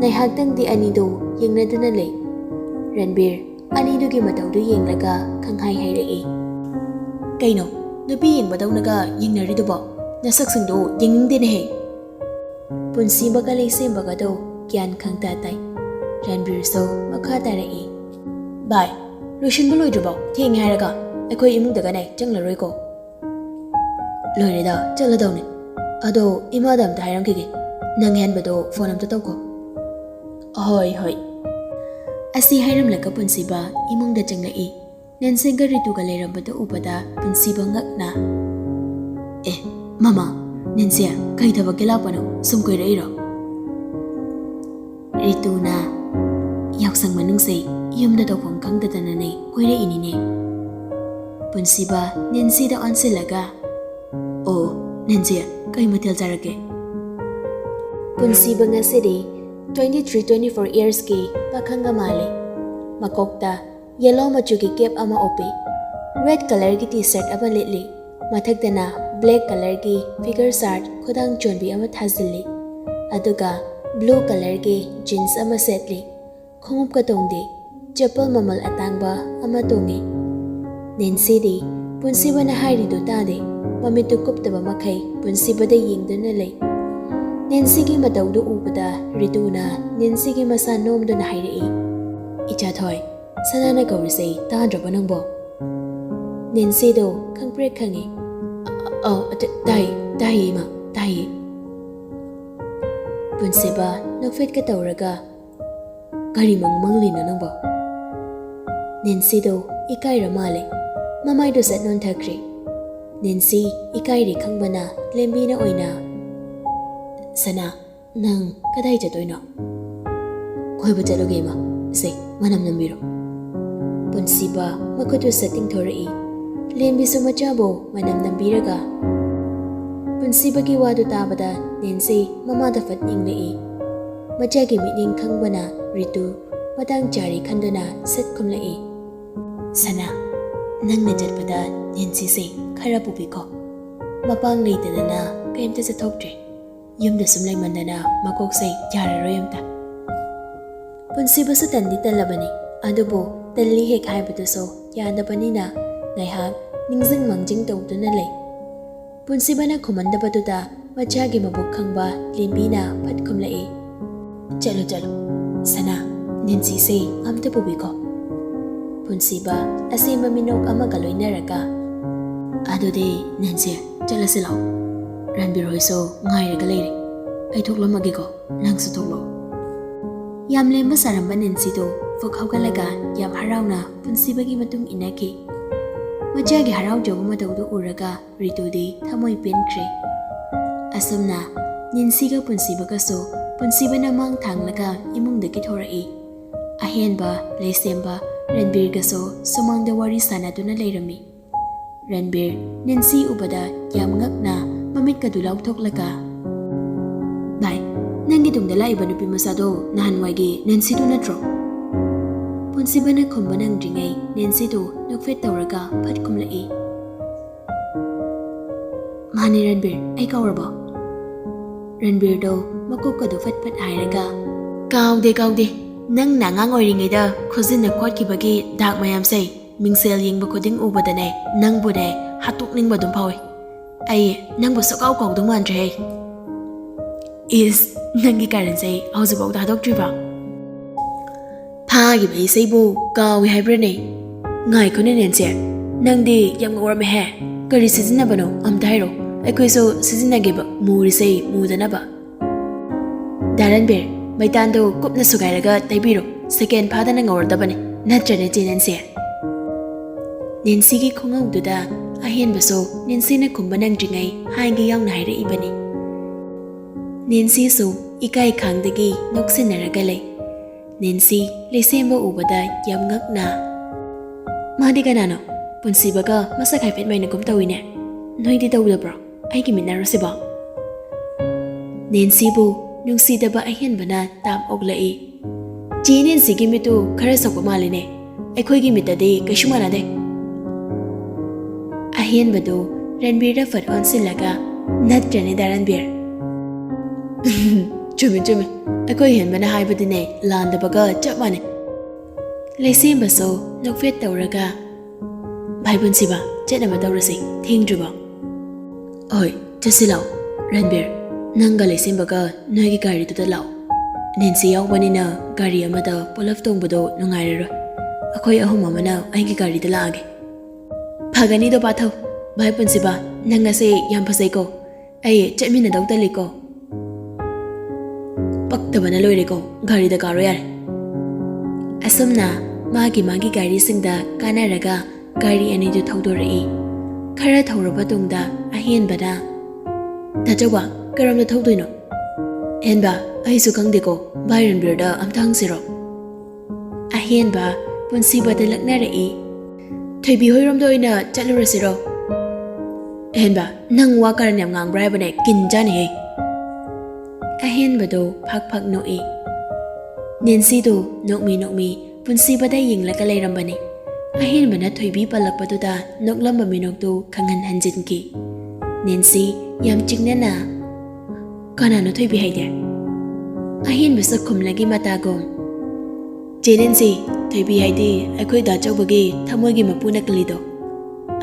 ꯉꯥꯏꯍꯥꯛꯇꯪꯗꯤ ꯑꯅꯤꯗꯣ ꯌꯦꯡꯅꯗꯨꯅ ꯂꯩ꯫ ꯔꯟꯕꯤꯔ ꯑꯅꯤꯗꯨꯒꯤ ꯃꯇꯧꯗꯨ ꯌꯦꯡꯂꯒ ꯈꯪꯍꯥꯏ ꯍꯥꯏꯔꯛꯏ, "ꯀꯩꯅꯣ, ꯅꯨꯄꯤ ꯌꯦꯡꯕꯗꯧꯅꯒ ꯌꯦꯡꯅꯔꯤꯗꯨꯕꯣ? ꯅꯁꯛꯁꯤꯡꯗꯣ ꯌꯦꯡꯅꯤꯡꯗꯦꯅꯦꯍꯦ!" ꯄꯨꯟꯁꯤꯕꯒ ꯂꯩꯁꯦꯝꯕꯒꯗꯣ ꯒ꯭ꯌꯥꯟ ꯈꯪꯇ ꯇꯥꯏ꯫ ꯔꯟꯕꯤꯔꯁꯨ ꯃꯈꯥ ꯇꯥꯔꯛꯏ, "ꯚꯥꯏ, ꯂꯣꯏꯁꯤꯟꯕ ꯂꯣꯏꯗ꯭ꯔꯤꯕꯣ? ꯊꯦꯡꯉꯦ ꯍꯥꯏꯔꯒ꯫ ꯑꯩꯈꯣꯏ ꯏꯃꯨꯡꯗꯒꯅꯦ ꯆꯪꯂꯔꯣꯏꯀꯣ?" "ꯂꯣꯏꯔꯦꯗ, ꯆꯠꯂꯗꯧꯅꯦ꯫ ꯑꯗꯣ ꯏꯃꯥꯗ ꯑꯝꯇ ꯍꯥꯏꯔꯝꯈꯤꯒꯦ꯫ ꯅꯪ ꯍꯦꯟꯕꯗꯣ ꯐꯣꯟ ꯑꯝꯇ ꯇꯧꯀꯣ꯫" "ꯍꯣꯏ, ꯍꯣꯏ꯫" ꯑꯁꯤ ꯍꯥꯏꯔꯝꯂꯒ ꯄꯨꯟꯁꯤꯕ ꯏꯃꯨꯡꯗ ꯆꯪꯂꯛꯏ꯫ ꯅꯦꯟꯁꯤꯒ ꯔꯤꯇꯨꯒ ꯂꯩꯔꯝꯕꯗꯨ ꯎꯕꯗ ꯄꯨꯟꯁꯤꯕ ꯉꯛꯅ, "ꯑꯦ, ꯃꯃꯥ, ꯅꯦꯟꯁꯤ, ꯀꯩ ꯊꯕꯛꯀꯤ ꯂꯥꯛꯄꯅꯣ? ꯁꯨꯝ ꯀꯣꯏꯔꯛꯏꯔꯣ?" ꯔꯤꯇꯨꯅ, "ꯌꯥꯎꯁꯪ ꯃꯅꯨꯡꯁꯦ ꯌꯨꯝꯗ ꯇꯧꯐꯝ ꯈꯪꯗꯗꯅꯅꯦ ꯀꯣꯏꯔꯛꯏꯅꯤꯅꯦ꯫" ꯄꯨꯟꯁꯤꯕ ꯅꯦꯟꯁꯤꯗ ꯑꯣꯟꯁꯤꯜꯂꯒ, "ꯑꯣ, ꯅꯦꯟꯁꯤ, ꯀꯩ ꯃꯊꯦꯜ ꯆꯥꯔꯛꯀꯦ?" ꯄꯨꯟꯁꯤꯕ ꯉꯁꯤꯗꯤ twenty three twenty four yearsꯀꯤ ꯄꯥꯈꯪꯒ ꯃꯥꯜꯂꯤ꯫ ꯃꯀꯣꯛꯇ yellow ꯃꯆꯨꯒꯤ cap ꯑꯃ ꯎꯞꯄꯤ꯫ Red colourꯒꯤ T-shirt ꯑꯃ ꯂꯤꯠꯂꯤ꯫ ꯃꯊꯛꯇꯅ black colourꯒꯤ figure shirt ꯈꯨꯗꯥꯡ ꯆꯣꯟꯕꯤ ꯑꯃ ꯊꯥꯖꯤꯜꯂꯤ꯫ ꯑꯗꯨꯒ blue colourꯒꯤ jeans ꯑꯃ ꯁꯦꯠꯂꯤ꯫ ꯈꯣꯡꯎꯞꯀ ꯇꯣꯡꯗꯦ꯫ ꯆꯄꯜ ꯃꯃꯜ ꯑꯇꯥꯡꯕ ꯑꯃ ꯇꯣꯡꯉꯤ꯫ ꯅꯦꯟꯁꯤꯗꯤ ꯄꯨꯟꯁꯤꯕꯅ ꯍꯥꯏꯔꯤꯗꯨ ꯇꯥꯗꯦ꯫ ꯃꯃꯤꯠꯇꯨ ꯀꯨꯞꯇꯕ ꯃꯈꯩ ꯄꯨꯟꯁꯤꯕꯗ ꯌꯦꯡꯗꯨꯅ ꯂꯩ꯫ ꯅꯦꯟꯁꯤꯒꯤ ꯃꯇꯧꯗꯨ ꯎꯕꯗ ꯔꯤꯇꯨꯅ ꯅꯦꯟꯁꯤꯒꯤ ꯃꯁꯥ ꯅꯣꯝꯗꯨꯅ ꯍꯥꯏꯔꯛꯏ, "ꯏꯆꯥꯊꯣꯏ, ꯁꯅꯥꯅ ꯀꯧꯔꯤꯁꯦ ꯇꯥꯗ꯭ꯔꯕꯣ ꯅꯪꯕꯣ?" ꯅꯦꯟꯁꯤꯗꯣ ꯈꯪꯄ꯭ꯔꯦꯛ ꯈꯪꯉꯤ꯫ "ꯑ-, ꯑ-, ꯑ, ꯇ-, ꯇꯥꯏ, ꯇꯥꯏꯌꯦ ꯏꯃꯥ, ꯇꯥꯏꯌꯦ꯫" ꯄꯨꯟꯁꯤꯕ ꯅꯣꯛꯐꯦꯠꯀ ꯇꯧꯔꯒ, "ꯀꯔꯤ ꯃꯪ ꯃꯪꯂꯤꯅꯣ ꯅꯪꯕꯣ?" ꯅꯦꯟꯁꯤꯗꯣ ꯏꯀꯥꯏꯔ ꯃꯥꯜꯂꯦ꯫ ꯃꯃꯥꯏꯗꯣ ꯁꯠ ꯅꯣꯟꯊꯈ꯭ꯔꯦ꯫ ꯅꯦꯟꯁꯤ ꯏꯀꯥꯏꯔꯦ ꯈꯪꯕꯅ ꯂꯦꯝꯕꯤꯅ ꯑꯣꯏꯅ, "ꯁꯅꯥ, ꯅꯪ ꯀꯗꯥꯏ ꯆꯠꯇꯣꯏꯅꯣ?" "ꯀꯣꯏꯕ ꯆꯠꯂꯨꯒꯦ ꯏꯃꯥ꯫ ꯁꯦ, ꯃꯅꯝ ꯅꯝꯕꯤꯔꯣ꯫" ꯄꯨꯟꯁꯤꯕ ꯃꯈꯨꯠꯇꯨ ꯁꯠ ꯇꯤꯡꯊꯣꯔꯛꯏ꯫ ꯂꯦꯝꯕꯤꯁꯨ ꯃꯆꯥꯕꯨ ꯃꯅꯝ ꯅꯝꯕꯤꯔꯒ, ꯄꯨꯟꯁꯤꯕꯒꯤ ꯋꯥꯗꯨ ꯇꯥꯕꯗ ꯅꯦꯟꯁꯤ ꯃꯃꯥꯗ ꯐꯠ ꯌꯦꯡꯂꯛꯏ꯫ ꯃꯆꯥꯒꯤ ꯃꯤꯠꯌꯦꯡ ꯈꯪꯕꯅ ꯔꯤꯇꯨ ꯃꯇꯥꯡ ꯆꯥꯔꯦ ꯈꯟꯗꯨꯅ ꯁꯠ ꯈꯨꯝꯂꯛꯏ꯫ "ꯁꯅꯥ, ꯅꯪꯅ ꯆꯠꯄꯗ ꯅꯦꯟꯁꯤꯁꯦ ꯈꯔ ꯄꯨꯕꯤꯈꯣ꯫ ꯃꯄꯥꯡ ꯂꯩꯇꯗꯅ ꯀꯩꯝꯇ ꯆꯠꯊꯣꯛꯇ꯭ꯔꯦ꯫ ꯌꯨꯝꯗ ꯁꯨꯝ ꯂꯩꯃꯟꯗꯅ ꯃꯀꯣꯛꯁꯦ ꯌꯥꯔꯔꯣꯏ ꯑꯝꯇ"꯫ ꯄꯨꯟꯁꯤꯕꯁꯨ ꯇꯟꯗꯤ ꯇꯜꯂꯕꯅꯤ, ꯑꯗꯨꯕꯨ ꯇꯜꯂꯤ ꯍꯦꯛ ꯍꯥꯏꯕꯗꯨꯁꯨ ꯌꯥꯗꯕꯅꯤꯅ ꯉꯥꯏꯍꯥꯛ ꯅꯤꯡꯖꯤꯡ ꯃꯥꯡꯖꯤꯡ ꯇꯧꯗꯨꯅ ꯂꯩ꯫ ꯄꯨꯟꯁꯤꯕꯅ ꯈꯨꯝꯍꯟꯗꯕꯗꯨꯗ ꯃꯆꯥꯒꯤ ꯃꯕꯨꯛ ꯈꯪꯕ ꯂꯦꯝꯕꯤꯅ ꯐꯠ ꯈꯨꯝꯂꯛꯏ꯫ "ꯆꯠꯂꯨ, ꯆꯠꯂꯨ꯫ ꯁꯅꯥ, ꯅꯦꯟꯁꯤꯁꯦ ꯑꯝꯇ ꯄꯨꯕꯤꯈꯣ"꯫ ꯄꯨꯟꯁꯤꯕ ꯑꯁꯦꯡꯕ ꯃꯤꯅꯣꯛ ꯑꯃꯒ ꯂꯣꯏꯅꯔꯒ, "ꯑꯗꯨꯗꯤ ꯅꯦꯟꯁꯤ, ꯆꯠꯂꯁꯤ ꯂꯥꯛꯑꯣ꯫ ꯔꯟꯕꯤꯔ ꯍꯣꯏꯁꯨ ꯉꯥꯏꯔꯒ ꯂꯩꯔꯦ꯫ ꯑꯩ ꯊꯣꯛꯂꯝꯃꯒꯦꯀꯣ, ꯅꯪꯁꯨ ꯊꯣꯛꯂꯛꯑꯣ"꯫ ꯌꯥꯝ ꯂꯦꯝꯕ ꯁꯥꯔꯝꯕ ꯅꯦꯟꯁꯤꯗꯣ ꯐꯨꯛ ꯍꯧꯒꯠꯂꯒ ꯌꯥꯝ ꯍꯔꯥꯎꯅ ꯄꯨꯟꯁꯤꯕꯒꯤ ꯃꯇꯨꯡ ꯏꯟꯅꯈꯤ꯫ ꯃꯆꯥꯒꯤ ꯍꯔꯥꯎꯖꯕ ꯃꯇꯧꯗꯨ ꯎꯔꯒ ꯔꯤꯇꯨꯗꯤ ꯊꯃꯣꯏ ꯄꯦꯟꯈ꯭ꯔꯦ꯫ ꯑꯁꯨꯝꯅ ꯅꯦꯟꯁꯤꯒ ꯄꯨꯟꯁꯤꯕꯒꯁꯨ ꯄꯨꯟꯁꯤꯕꯅ ꯃꯥꯡ ꯊꯥꯡꯂꯒ ꯏꯃꯨꯡꯗꯒꯤ ꯊꯣꯔꯛꯏ꯫ ꯑꯍꯦꯟꯕ ꯂꯩꯁꯦꯝꯕ ꯔꯟꯕꯤꯔꯒꯁꯨ ꯁꯨꯃꯥꯡꯗ ꯋꯥꯔꯤ ꯁꯥꯟꯅꯗꯨꯅ ꯂꯩꯔꯝꯃꯤ꯫ ꯔꯟꯕꯤꯔ ꯅꯦꯟꯁꯤ ꯎꯕꯗ ꯌꯥꯝ ꯉꯛꯅ ꯃꯃꯤꯠꯀꯗꯨ ꯂꯥꯎꯊꯣꯛꯂꯒ, "ꯚꯥꯏ, ꯅꯪꯒꯤ ꯇꯨꯡꯗ ꯂꯥꯛꯏꯕ ꯅꯨꯄꯤ ꯃꯆꯥꯗꯣ ꯅꯍꯥꯟꯋꯥꯏꯒꯤ ꯅꯦꯟꯁꯤꯗꯨ ꯅꯠꯇ꯭ꯔꯣ?" ꯄꯨꯟꯁꯤꯕꯅ ꯈꯨꯝꯕ ꯅꯪꯗ꯭ꯔꯤꯉꯩ ꯅꯦꯟꯁꯤꯗꯨ ꯅꯣꯛꯐꯦꯠ ꯇꯧꯔꯒ ꯐꯠ ꯈꯨꯝꯂꯛꯏ꯫ "ꯃꯥꯅꯦ ꯔꯟꯕꯤꯔ, ꯑꯩ ꯀꯥꯎꯔꯕꯣ?" ꯔꯟꯕꯤꯔꯗꯣ ꯃꯀꯣꯛꯀꯗꯣ ꯐꯠ ꯐꯠ ꯍꯥꯏꯔꯒ, "ꯀꯥꯎꯗꯦ, ꯀꯥꯎꯗꯦ꯫ ꯅꯪꯅ ꯑꯉꯥꯡ ꯑꯣꯏꯔꯤꯉꯩꯗ ꯈꯨꯖꯤꯟꯅ ꯈꯣꯠꯈꯤꯕꯒꯤ ꯗꯥꯛ ꯃꯌꯥꯝꯁꯦ ꯃꯤꯡꯁꯦꯜ ꯌꯦꯡꯕ ꯈꯨꯗꯤꯡ ꯎꯕꯗꯅꯦ, ꯅꯪꯕꯨꯅꯦ ꯍꯥꯠꯇꯣꯛꯅꯤꯡꯕ ꯑꯗꯨꯝ ꯐꯥꯎꯏ꯫ ꯑꯩ ꯅꯪꯕꯨ ꯁꯨꯛꯀꯥꯎ ꯀꯥꯎꯗꯧ ꯃꯥꯟꯗ꯭ꯔꯦꯍꯦ꯫ ꯏꯁ, ꯅꯪꯒꯤ ꯀꯔꯟꯁꯦ ꯑꯩ ꯍꯧꯖꯤꯛꯐꯥꯎ ꯊꯥꯗꯣꯛꯇ꯭ꯔꯤꯕ?" "ꯐꯥꯈꯤꯕ ꯏꯁꯩꯕꯨ ꯀꯥꯎꯏ ꯍꯥꯏꯕ꯭ꯔꯅꯦ? ꯉꯥꯏꯈꯣꯅꯦ ꯅꯦꯟꯁꯤ, ꯅꯪꯗꯤ ꯌꯥꯝ ꯉꯧꯔꯝꯃꯦꯍꯦ꯫ ꯀꯔꯤ ꯁꯤꯖꯤꯟꯅꯕꯅꯣ ꯑꯝꯇ ꯍꯥꯏꯔꯣ, ꯑꯩꯈꯣꯏꯁꯨ ꯁꯤꯖꯤꯟꯅꯒꯦꯕ ꯃꯨꯔꯤꯁꯦ ꯃꯨꯗꯅꯕ"꯫ "ꯗꯥ ꯔꯟꯕꯤꯔ, ꯃꯩꯇꯥꯟꯗꯨ ꯀꯨꯞꯅ ꯁꯨꯒꯥꯏꯔꯒ ꯇꯩꯕꯤꯔꯣ, ꯁꯦꯀꯦꯟ ꯐꯥꯗꯅ ꯉꯧꯔꯗꯕꯅꯤ, ꯅꯠꯇ꯭ꯔꯅꯦ ꯆꯦ ꯅꯦꯟꯁꯤ?" ꯅꯦꯟꯁꯤꯒꯤ ꯈꯨꯡꯒꯪꯗꯨꯗ ꯑꯍꯦꯟꯕꯁꯨ ꯅꯦꯟꯁꯤꯅ ꯈꯨꯝꯕ ꯅꯪꯗ꯭ꯔꯤꯉꯩ ꯍꯥꯏꯒꯦ ꯌꯥꯎꯅ ꯍꯥꯏꯔꯛꯏꯕꯅꯤ꯫ ꯅꯦꯟꯁꯤꯁꯨ ꯏꯀꯥꯏ ꯈꯥꯡꯗꯒꯤ ꯅꯣꯛꯁꯤꯟꯅꯔꯒ ꯂꯩ꯫ ꯅꯦꯟꯁꯤ ꯂꯩꯁꯦꯝꯕ ꯎꯕꯗ ꯌꯥꯝ ꯉꯛꯅ, "ꯃꯥꯗꯤ ꯀꯅꯥꯅꯣ? ꯄꯨꯟꯁꯤꯕꯒ ꯃꯁꯛ ꯍꯥꯏꯐꯦꯠ ꯃꯥꯟꯅꯒꯨꯝ ꯇꯧꯏꯅꯦ꯫ ꯅꯣꯏꯗꯤ ꯇꯧꯗꯕ꯭ꯔꯣ? ꯑꯩꯒꯤ ꯃꯤꯠꯅꯔꯣ ꯁꯤꯕꯣ?" ꯅꯦꯟꯁꯤꯕꯨ ꯅꯨꯡꯁꯤꯗꯕ ꯑꯍꯦꯟꯕꯅ ꯇꯥꯞ ꯑꯣꯛꯂꯛꯏ꯫ "ꯆꯦ ꯅꯦꯟꯁꯤꯒꯤ ꯃꯤꯠꯇꯨ ꯈꯔ ꯁꯣꯛꯄ ꯃꯥꯜꯂꯤꯅꯦ꯫ ꯑꯩꯈꯣꯏꯒꯤ ꯃꯤꯠꯇꯗꯤ ꯀꯩꯁꯨ ꯃꯥꯟꯅꯗꯦ꯫ ꯑꯍꯦꯟꯕꯗꯨ ꯔꯟꯕꯤꯔꯗ ꯐꯠ ꯑꯣꯟꯁꯤꯜꯂꯒ, "ꯅꯠꯇ꯭ꯔꯅꯦ ꯗꯥ ꯔꯟꯕꯤꯔ?" "ꯆꯨꯝꯃꯤ, ꯆꯨꯝꯃꯤ꯫ ꯑꯩꯈꯣꯏ ꯍꯦꯟꯕꯅ ꯍꯥꯏꯕꯗꯤꯅꯦ ꯂꯥꯟꯗꯕꯒ ꯆꯞ ꯃꯥꯟꯅꯩ꯫" ꯂꯩꯁꯦꯝꯕꯁꯨ ꯅꯣꯛꯐꯦꯠ ꯇꯧꯔꯒ, "ꯚꯥꯏ ꯄꯨꯟꯁꯤꯕ, ꯆꯠꯅꯕ ꯇꯧꯔꯁꯤ, ꯊꯦꯡꯗ꯭ꯔꯤꯕꯣ?" "ꯍꯣꯏ, ꯆꯠꯁꯤ ꯂꯥꯛꯑꯣ꯫ ꯔꯟꯕꯤꯔ, ꯅꯪꯒ ꯂꯩꯁꯦꯝꯕꯒ ꯅꯣꯏꯒꯤ ꯒꯥꯔꯤꯗꯨꯗ ꯂꯥꯛꯑꯣ꯫ ꯅꯦꯟꯁꯤ ꯌꯥꯎꯕꯅꯤꯅ ꯒꯥꯔꯤ ꯑꯃꯗ ꯄꯨꯂꯞ ꯇꯣꯡꯕꯗꯣ ꯅꯨꯡꯉꯥꯏꯔꯔꯣꯏ꯫ ꯑꯩꯈꯣꯏ ꯑꯍꯨꯝ ꯑꯃꯅ ꯑꯩꯒꯤ ꯒꯥꯔꯤꯗ ꯂꯥꯛꯑꯒꯦ꯫" "ꯐꯒꯅꯤꯗꯣ ꯄꯥꯊꯧ꯫ ꯚꯥꯏ ꯄꯨꯟꯁꯤꯕ, ꯅꯪ ꯑꯁꯦ ꯌꯥꯝ ꯐꯖꯩꯀꯣ꯫ ꯑꯩ ꯆꯠꯃꯤꯟꯅꯗꯧ ꯇꯜꯂꯤꯀꯣ꯫" "ꯄꯛꯇꯕꯅ ꯂꯣꯏꯔꯦꯀꯣ, ꯒꯥꯔꯤꯗ ꯀꯥꯔꯣ ꯌꯥꯔꯦ꯫" ꯑꯁꯨꯝꯅ ꯃꯥꯒꯤ ꯃꯥꯒꯤ ꯒꯥꯔꯤꯁꯤꯡꯗ ꯀꯥꯟꯅꯔꯒ ꯒꯥꯔꯤ ꯑꯅꯤꯗꯨ ꯊꯧꯗꯣꯔꯛꯏ꯫ ꯈꯔ ꯊꯧꯔꯕ ꯇꯨꯡꯗ ꯑꯍꯦꯟꯕꯅ, "ꯇꯥꯆꯧꯕ, ꯀꯔꯣꯝꯗ ꯊꯧꯗꯣꯏꯅꯣ?" "ꯑꯍꯦꯟꯕ, ꯑꯩꯁꯨ ꯈꯪꯗꯦꯀꯣ, ꯚꯥꯏ ꯔꯟꯕꯤꯔꯗ ꯑꯝꯇ ꯍꯪꯁꯤꯔꯣ?" ꯑꯍꯦꯟꯕ ꯄꯨꯟꯁꯤꯕꯗ ꯂꯛꯅꯔꯛꯏ꯫ "ꯊꯣꯏꯕꯤ ꯍꯣꯏꯔꯣꯝꯗ ꯑꯣꯏꯅ ꯆꯠꯂꯨꯔꯁꯤꯔꯣ?" "ꯑꯍꯦꯟꯕ, ꯅꯪ ꯋꯥ ꯀꯥꯔꯟ ꯌꯥꯝ ꯉꯥꯡꯕ꯭ꯔꯥ ꯍꯥꯏꯕꯅꯦ, ꯀꯤꯟ ꯆꯥꯅꯤꯍꯦ꯫" ꯑꯍꯦꯟꯕꯗꯣ ꯐꯛ ꯐꯛ ꯅꯣꯛꯏ꯫ ꯅꯦꯟꯁꯤꯗꯣ ꯅꯣꯛꯃꯤ ꯅꯣꯛꯃꯤ ꯄꯨꯟꯁꯤꯕꯗ ꯌꯦꯡꯂꯒ ꯂꯩꯔꯝꯕꯅꯤ꯫ ꯑꯍꯦꯟꯕꯅ ꯊꯣꯏꯕꯤ ꯄꯜꯂꯛꯄꯗꯨꯗ ꯅꯣꯛꯂꯝꯕ ꯃꯤꯅꯣꯛꯇꯨ ꯈꯪꯍꯟ ꯍꯟꯖꯤꯟꯈꯤ꯫ ꯅꯦꯟꯁꯤ ꯌꯥꯝ ꯆꯤꯡꯅꯅ, "ꯀꯅꯥꯅꯣ ꯊꯣꯏꯕꯤ ꯍꯥꯏꯗꯤ?" ꯑꯍꯦꯟꯕꯁꯨ ꯈꯨꯝꯂꯒꯤ ꯃꯇꯥꯒꯨꯝ, "ꯆꯦ ꯅꯦꯟꯁꯤ, ꯊꯣꯏꯕꯤ ꯍꯥꯏꯗꯤ ꯑꯩꯈꯣꯏ ꯗꯥ ꯆꯧꯕꯒꯤ ꯊꯃꯣꯏꯒꯤ ꯃꯄꯨ ꯅꯀꯂꯤꯗꯣ꯫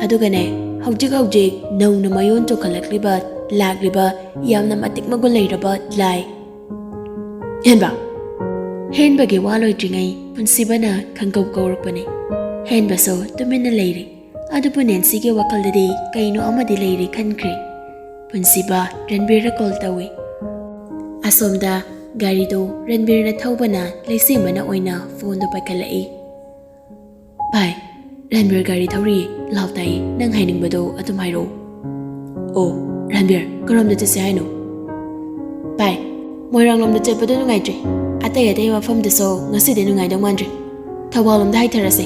ꯑꯗꯨꯒꯅꯦ, ꯍꯧꯖꯤꯛ ꯍꯧꯖꯤꯛ ꯅꯧꯅ ꯃꯌꯣꯟ ꯆꯣꯡꯈꯠꯂꯛꯂꯤꯕ, ꯂꯥꯛꯂꯤꯕ, ꯌꯥꯝꯅ ꯃꯇꯤꯛ ꯃꯒꯨꯟ ꯂꯩꯔꯕ ꯂꯥꯏ꯫" "ꯍꯦꯟꯕ!" ꯍꯦꯟꯕꯒꯤ ꯋꯥ ꯂꯣꯏꯗ꯭ꯔꯤꯉꯩ ꯄꯨꯟꯁꯤꯕꯅ ꯈꯪꯀꯧ ꯀꯧꯔꯛꯄꯅꯤ꯫ ꯍꯦꯟꯕꯁꯨ ꯇꯨꯃꯤꯟꯅ ꯂꯩꯔꯤ꯫ ꯑꯗꯨꯕꯨ ꯅꯦꯟꯁꯤꯒꯤ ꯋꯥꯈꯜꯗꯗꯤ ꯀꯩꯅꯣ ꯑꯃꯗꯤ ꯂꯩꯔꯦ ꯈꯟꯈ꯭ꯔꯦ꯫ ꯄꯨꯟꯁꯤꯕ ꯔꯟꯕꯤꯔꯗ ꯀꯣꯜ ꯇꯧꯏ꯫ ꯑꯁꯣꯝꯗ ꯒꯥꯔꯤꯗꯨ ꯔꯟꯕꯤꯔꯅ ꯊꯧꯕꯅ ꯂꯩꯁꯦꯝꯕꯅ ꯑꯣꯏꯅ ꯐꯣꯟꯗꯨ ꯄꯥꯏꯈꯠꯂꯛꯏ꯫ "ꯚꯥꯏ, ꯔꯟꯕꯤꯔ ꯒꯥꯔꯤ ꯊꯧꯔꯤꯌꯦ, ꯂꯥꯎ ꯇꯥꯏꯌꯦ, ꯅꯪ ꯍꯥꯏꯅꯤꯡꯕꯗꯣ ꯑꯗꯨꯝ ꯍꯥꯏꯔꯛꯑꯣ꯫" "ꯑꯣ, ꯔꯟꯕꯤꯔ, ꯀꯔꯣꯝꯗ ꯆꯠꯁꯦ ꯍꯥꯏꯅꯣ?" "ꯚꯥꯏ, ꯃꯣꯏꯔꯥꯡꯂꯣꯝꯗ ꯆꯠꯄꯗꯣ ꯅꯨꯡꯉꯥꯏꯇ꯭ꯔꯦ꯫ ꯑꯇꯩ ꯑꯇꯩ ꯃꯐꯝꯗꯁꯨ ꯉꯁꯤꯗꯤ ꯅꯨꯡꯉꯥꯏꯗꯧ ꯃꯥꯟꯗ꯭ꯔꯦ꯫ ꯊꯧꯕꯥꯜꯂꯣꯝꯗ ꯍꯥꯏꯊꯔꯁꯦ꯫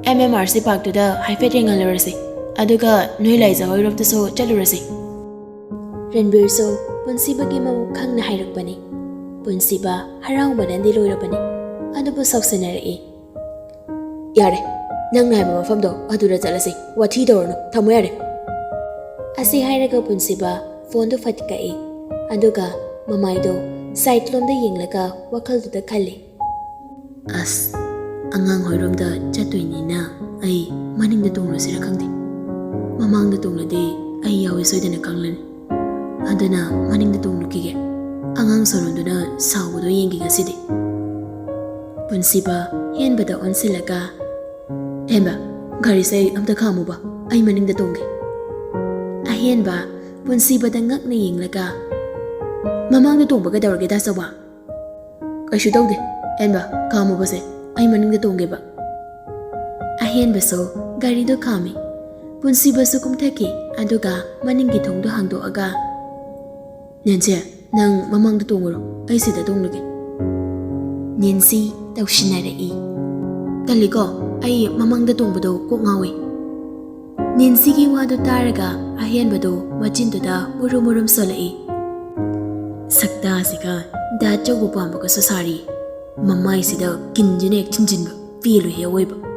ꯑꯦꯝ ꯑꯦꯝ ꯑꯥꯔ ꯁꯤ ꯄꯥꯔꯛꯇꯨꯗ ꯍꯥꯏꯐꯦꯠ ꯌꯦꯡꯍꯜꯂꯨꯔꯁꯦ꯫ ꯑꯗꯨꯒ ꯅꯣꯏ ꯂꯥꯏꯖꯥ ꯍꯣꯏꯔꯣꯝꯗꯁꯨ ꯆꯠꯂꯨꯔꯁꯦ꯫" ꯔꯟꯕꯤꯔꯁꯨ ꯄꯨꯟꯁꯤꯕꯒꯤ ꯃꯕꯨꯛ ꯈꯪꯅ ꯍꯥꯏꯔꯛꯄꯅꯤ꯫ ꯄꯨꯟꯁꯤꯕ ꯍꯔꯥꯎꯕꯅꯗꯤ ꯂꯣꯏꯔꯕꯅꯤ, ꯑꯗꯨꯕꯨ ꯁꯥꯎꯁꯤꯟꯅꯔꯛꯏ꯫ "ꯌꯥꯔꯦ, ꯅꯪ ꯉꯥꯏꯕ ꯃꯐꯝꯗꯣ ꯑꯗꯨꯗ ꯆꯠꯂꯁꯤ, ꯋꯥꯊꯤ ꯇꯧꯔꯅꯨ, ꯊꯝꯃꯣ ꯌꯥꯔꯦ"꯫ ꯑꯁꯤ ꯍꯥꯏꯔꯒ ꯄꯨꯟꯁꯤꯕ ꯐꯣꯟꯗꯣ ꯐꯠ ꯀꯛꯏ꯫ ꯑꯗꯨꯒ ꯃꯃꯥꯏꯗꯣ ꯁꯥꯏꯠ ꯂꯣꯝꯗ ꯌꯦꯡꯂꯒ ꯋꯥꯈꯜꯗꯨꯗ ꯈꯜꯂꯤ, "ꯑꯁ, ꯑꯉꯥꯡ ꯍꯣꯏꯔꯣꯝꯗ ꯆꯠꯇꯣꯏꯅꯤꯅ ꯑꯩ ꯃꯅꯤꯡꯗ ꯇꯣꯡꯂꯁꯤꯔ ꯈꯪꯗꯦ꯫ ꯃꯃꯥꯡꯗ ꯇꯣꯡꯂꯗꯤ ꯑꯩ ꯌꯥꯎꯏ ꯁꯣꯏꯗꯅ ꯈꯪꯂꯅꯤ꯫ ꯑꯗꯨꯅ ꯃꯅꯤꯡꯗ ꯇꯣꯡꯂꯨꯈꯤꯒꯦ꯫ ꯑꯉꯥꯡ ꯁꯣꯔꯣꯟꯗꯨꯅ ꯁꯥꯎꯕꯗꯣ ꯌꯦꯡꯒꯦ ꯉꯁꯤꯗꯤ"꯫ ꯄꯨꯟꯁꯤꯕ ꯍꯦꯟꯕꯗ ꯑꯣꯟꯁꯤꯜꯂꯒ, "ꯍꯦꯟꯕ, ꯒꯥꯔꯤꯁꯦ ꯑꯝꯇ ꯈꯥꯝꯃꯨꯕ, ꯑꯩ ꯃꯅꯤꯡꯗ ꯇꯣꯡꯒꯦ"꯫ ꯑꯍꯦꯟꯕ ꯄꯨꯟꯁꯤꯕꯗ ꯉꯛꯅ ꯌꯦꯡꯂꯒ, "ꯃꯃꯥꯡꯗ ꯇꯣꯡꯕ ꯀꯩꯗꯧꯔꯒꯦ, ꯗꯥ ꯆꯧꯕ?" "ꯀꯩꯁꯨ ꯇꯧꯗꯦ, ꯍꯦꯟꯕ, ꯈꯥꯝꯃꯨꯕꯁꯦ, ꯑꯩ ꯃꯅꯤꯡꯗ ꯇꯣꯡꯒꯦꯕ"꯫ ꯑꯍꯦꯟꯕꯁꯨ ꯒꯥꯔꯤꯗꯣ ꯈꯥꯝꯃꯤ꯫ ꯄꯨꯟꯁꯤꯕꯁꯨ ꯀꯨꯝꯊꯈꯤ, ꯑꯗꯨꯒ ꯃꯅꯤꯡꯒꯤ ꯊꯣꯡꯗꯣ ꯍꯥꯡꯗꯣꯛꯑꯒ, "ꯅꯦꯟꯁꯤ, ꯅꯪ ꯃꯃꯥꯡꯗ ꯇꯣꯡꯉꯨꯔꯣ, ꯑꯩ ꯁꯤꯗ ꯇꯣꯡꯂꯒꯦ"꯫ ꯅꯦꯟꯁꯤ ꯇꯧꯁꯤꯟꯅꯔꯛꯏ꯫ "ꯇꯜꯂꯤꯀꯣ, ꯑꯩ ꯃꯃꯥꯡꯗ ꯇꯣꯡꯕꯗꯣ ꯀꯣꯛ ꯉꯥꯎꯏ"꯫ ꯅꯦꯟꯁꯤꯒꯤ ꯋꯥꯗꯨ ꯇꯥꯔꯒ ꯑꯍꯦꯟꯕꯗꯨ ꯃꯆꯤꯟꯗꯨꯗ ꯃꯨꯔꯨꯝ ꯃꯨꯔꯨꯝ ꯁꯣꯜꯂꯛꯏ꯫ "ꯁꯛꯇꯥꯁꯤꯒ ꯗꯥ ꯆꯧꯕ ꯄꯥꯝꯕꯒꯁꯨ ꯁꯥꯔꯤ꯫ ꯃꯃꯥꯏꯁꯤꯗ ꯀꯤꯟꯁꯤꯅ ꯍꯦꯛ ꯊꯤꯟꯖꯤꯟꯕ, ꯄꯦꯜꯂꯣꯏꯍꯦ ꯑꯋꯣꯏꯕ"꯫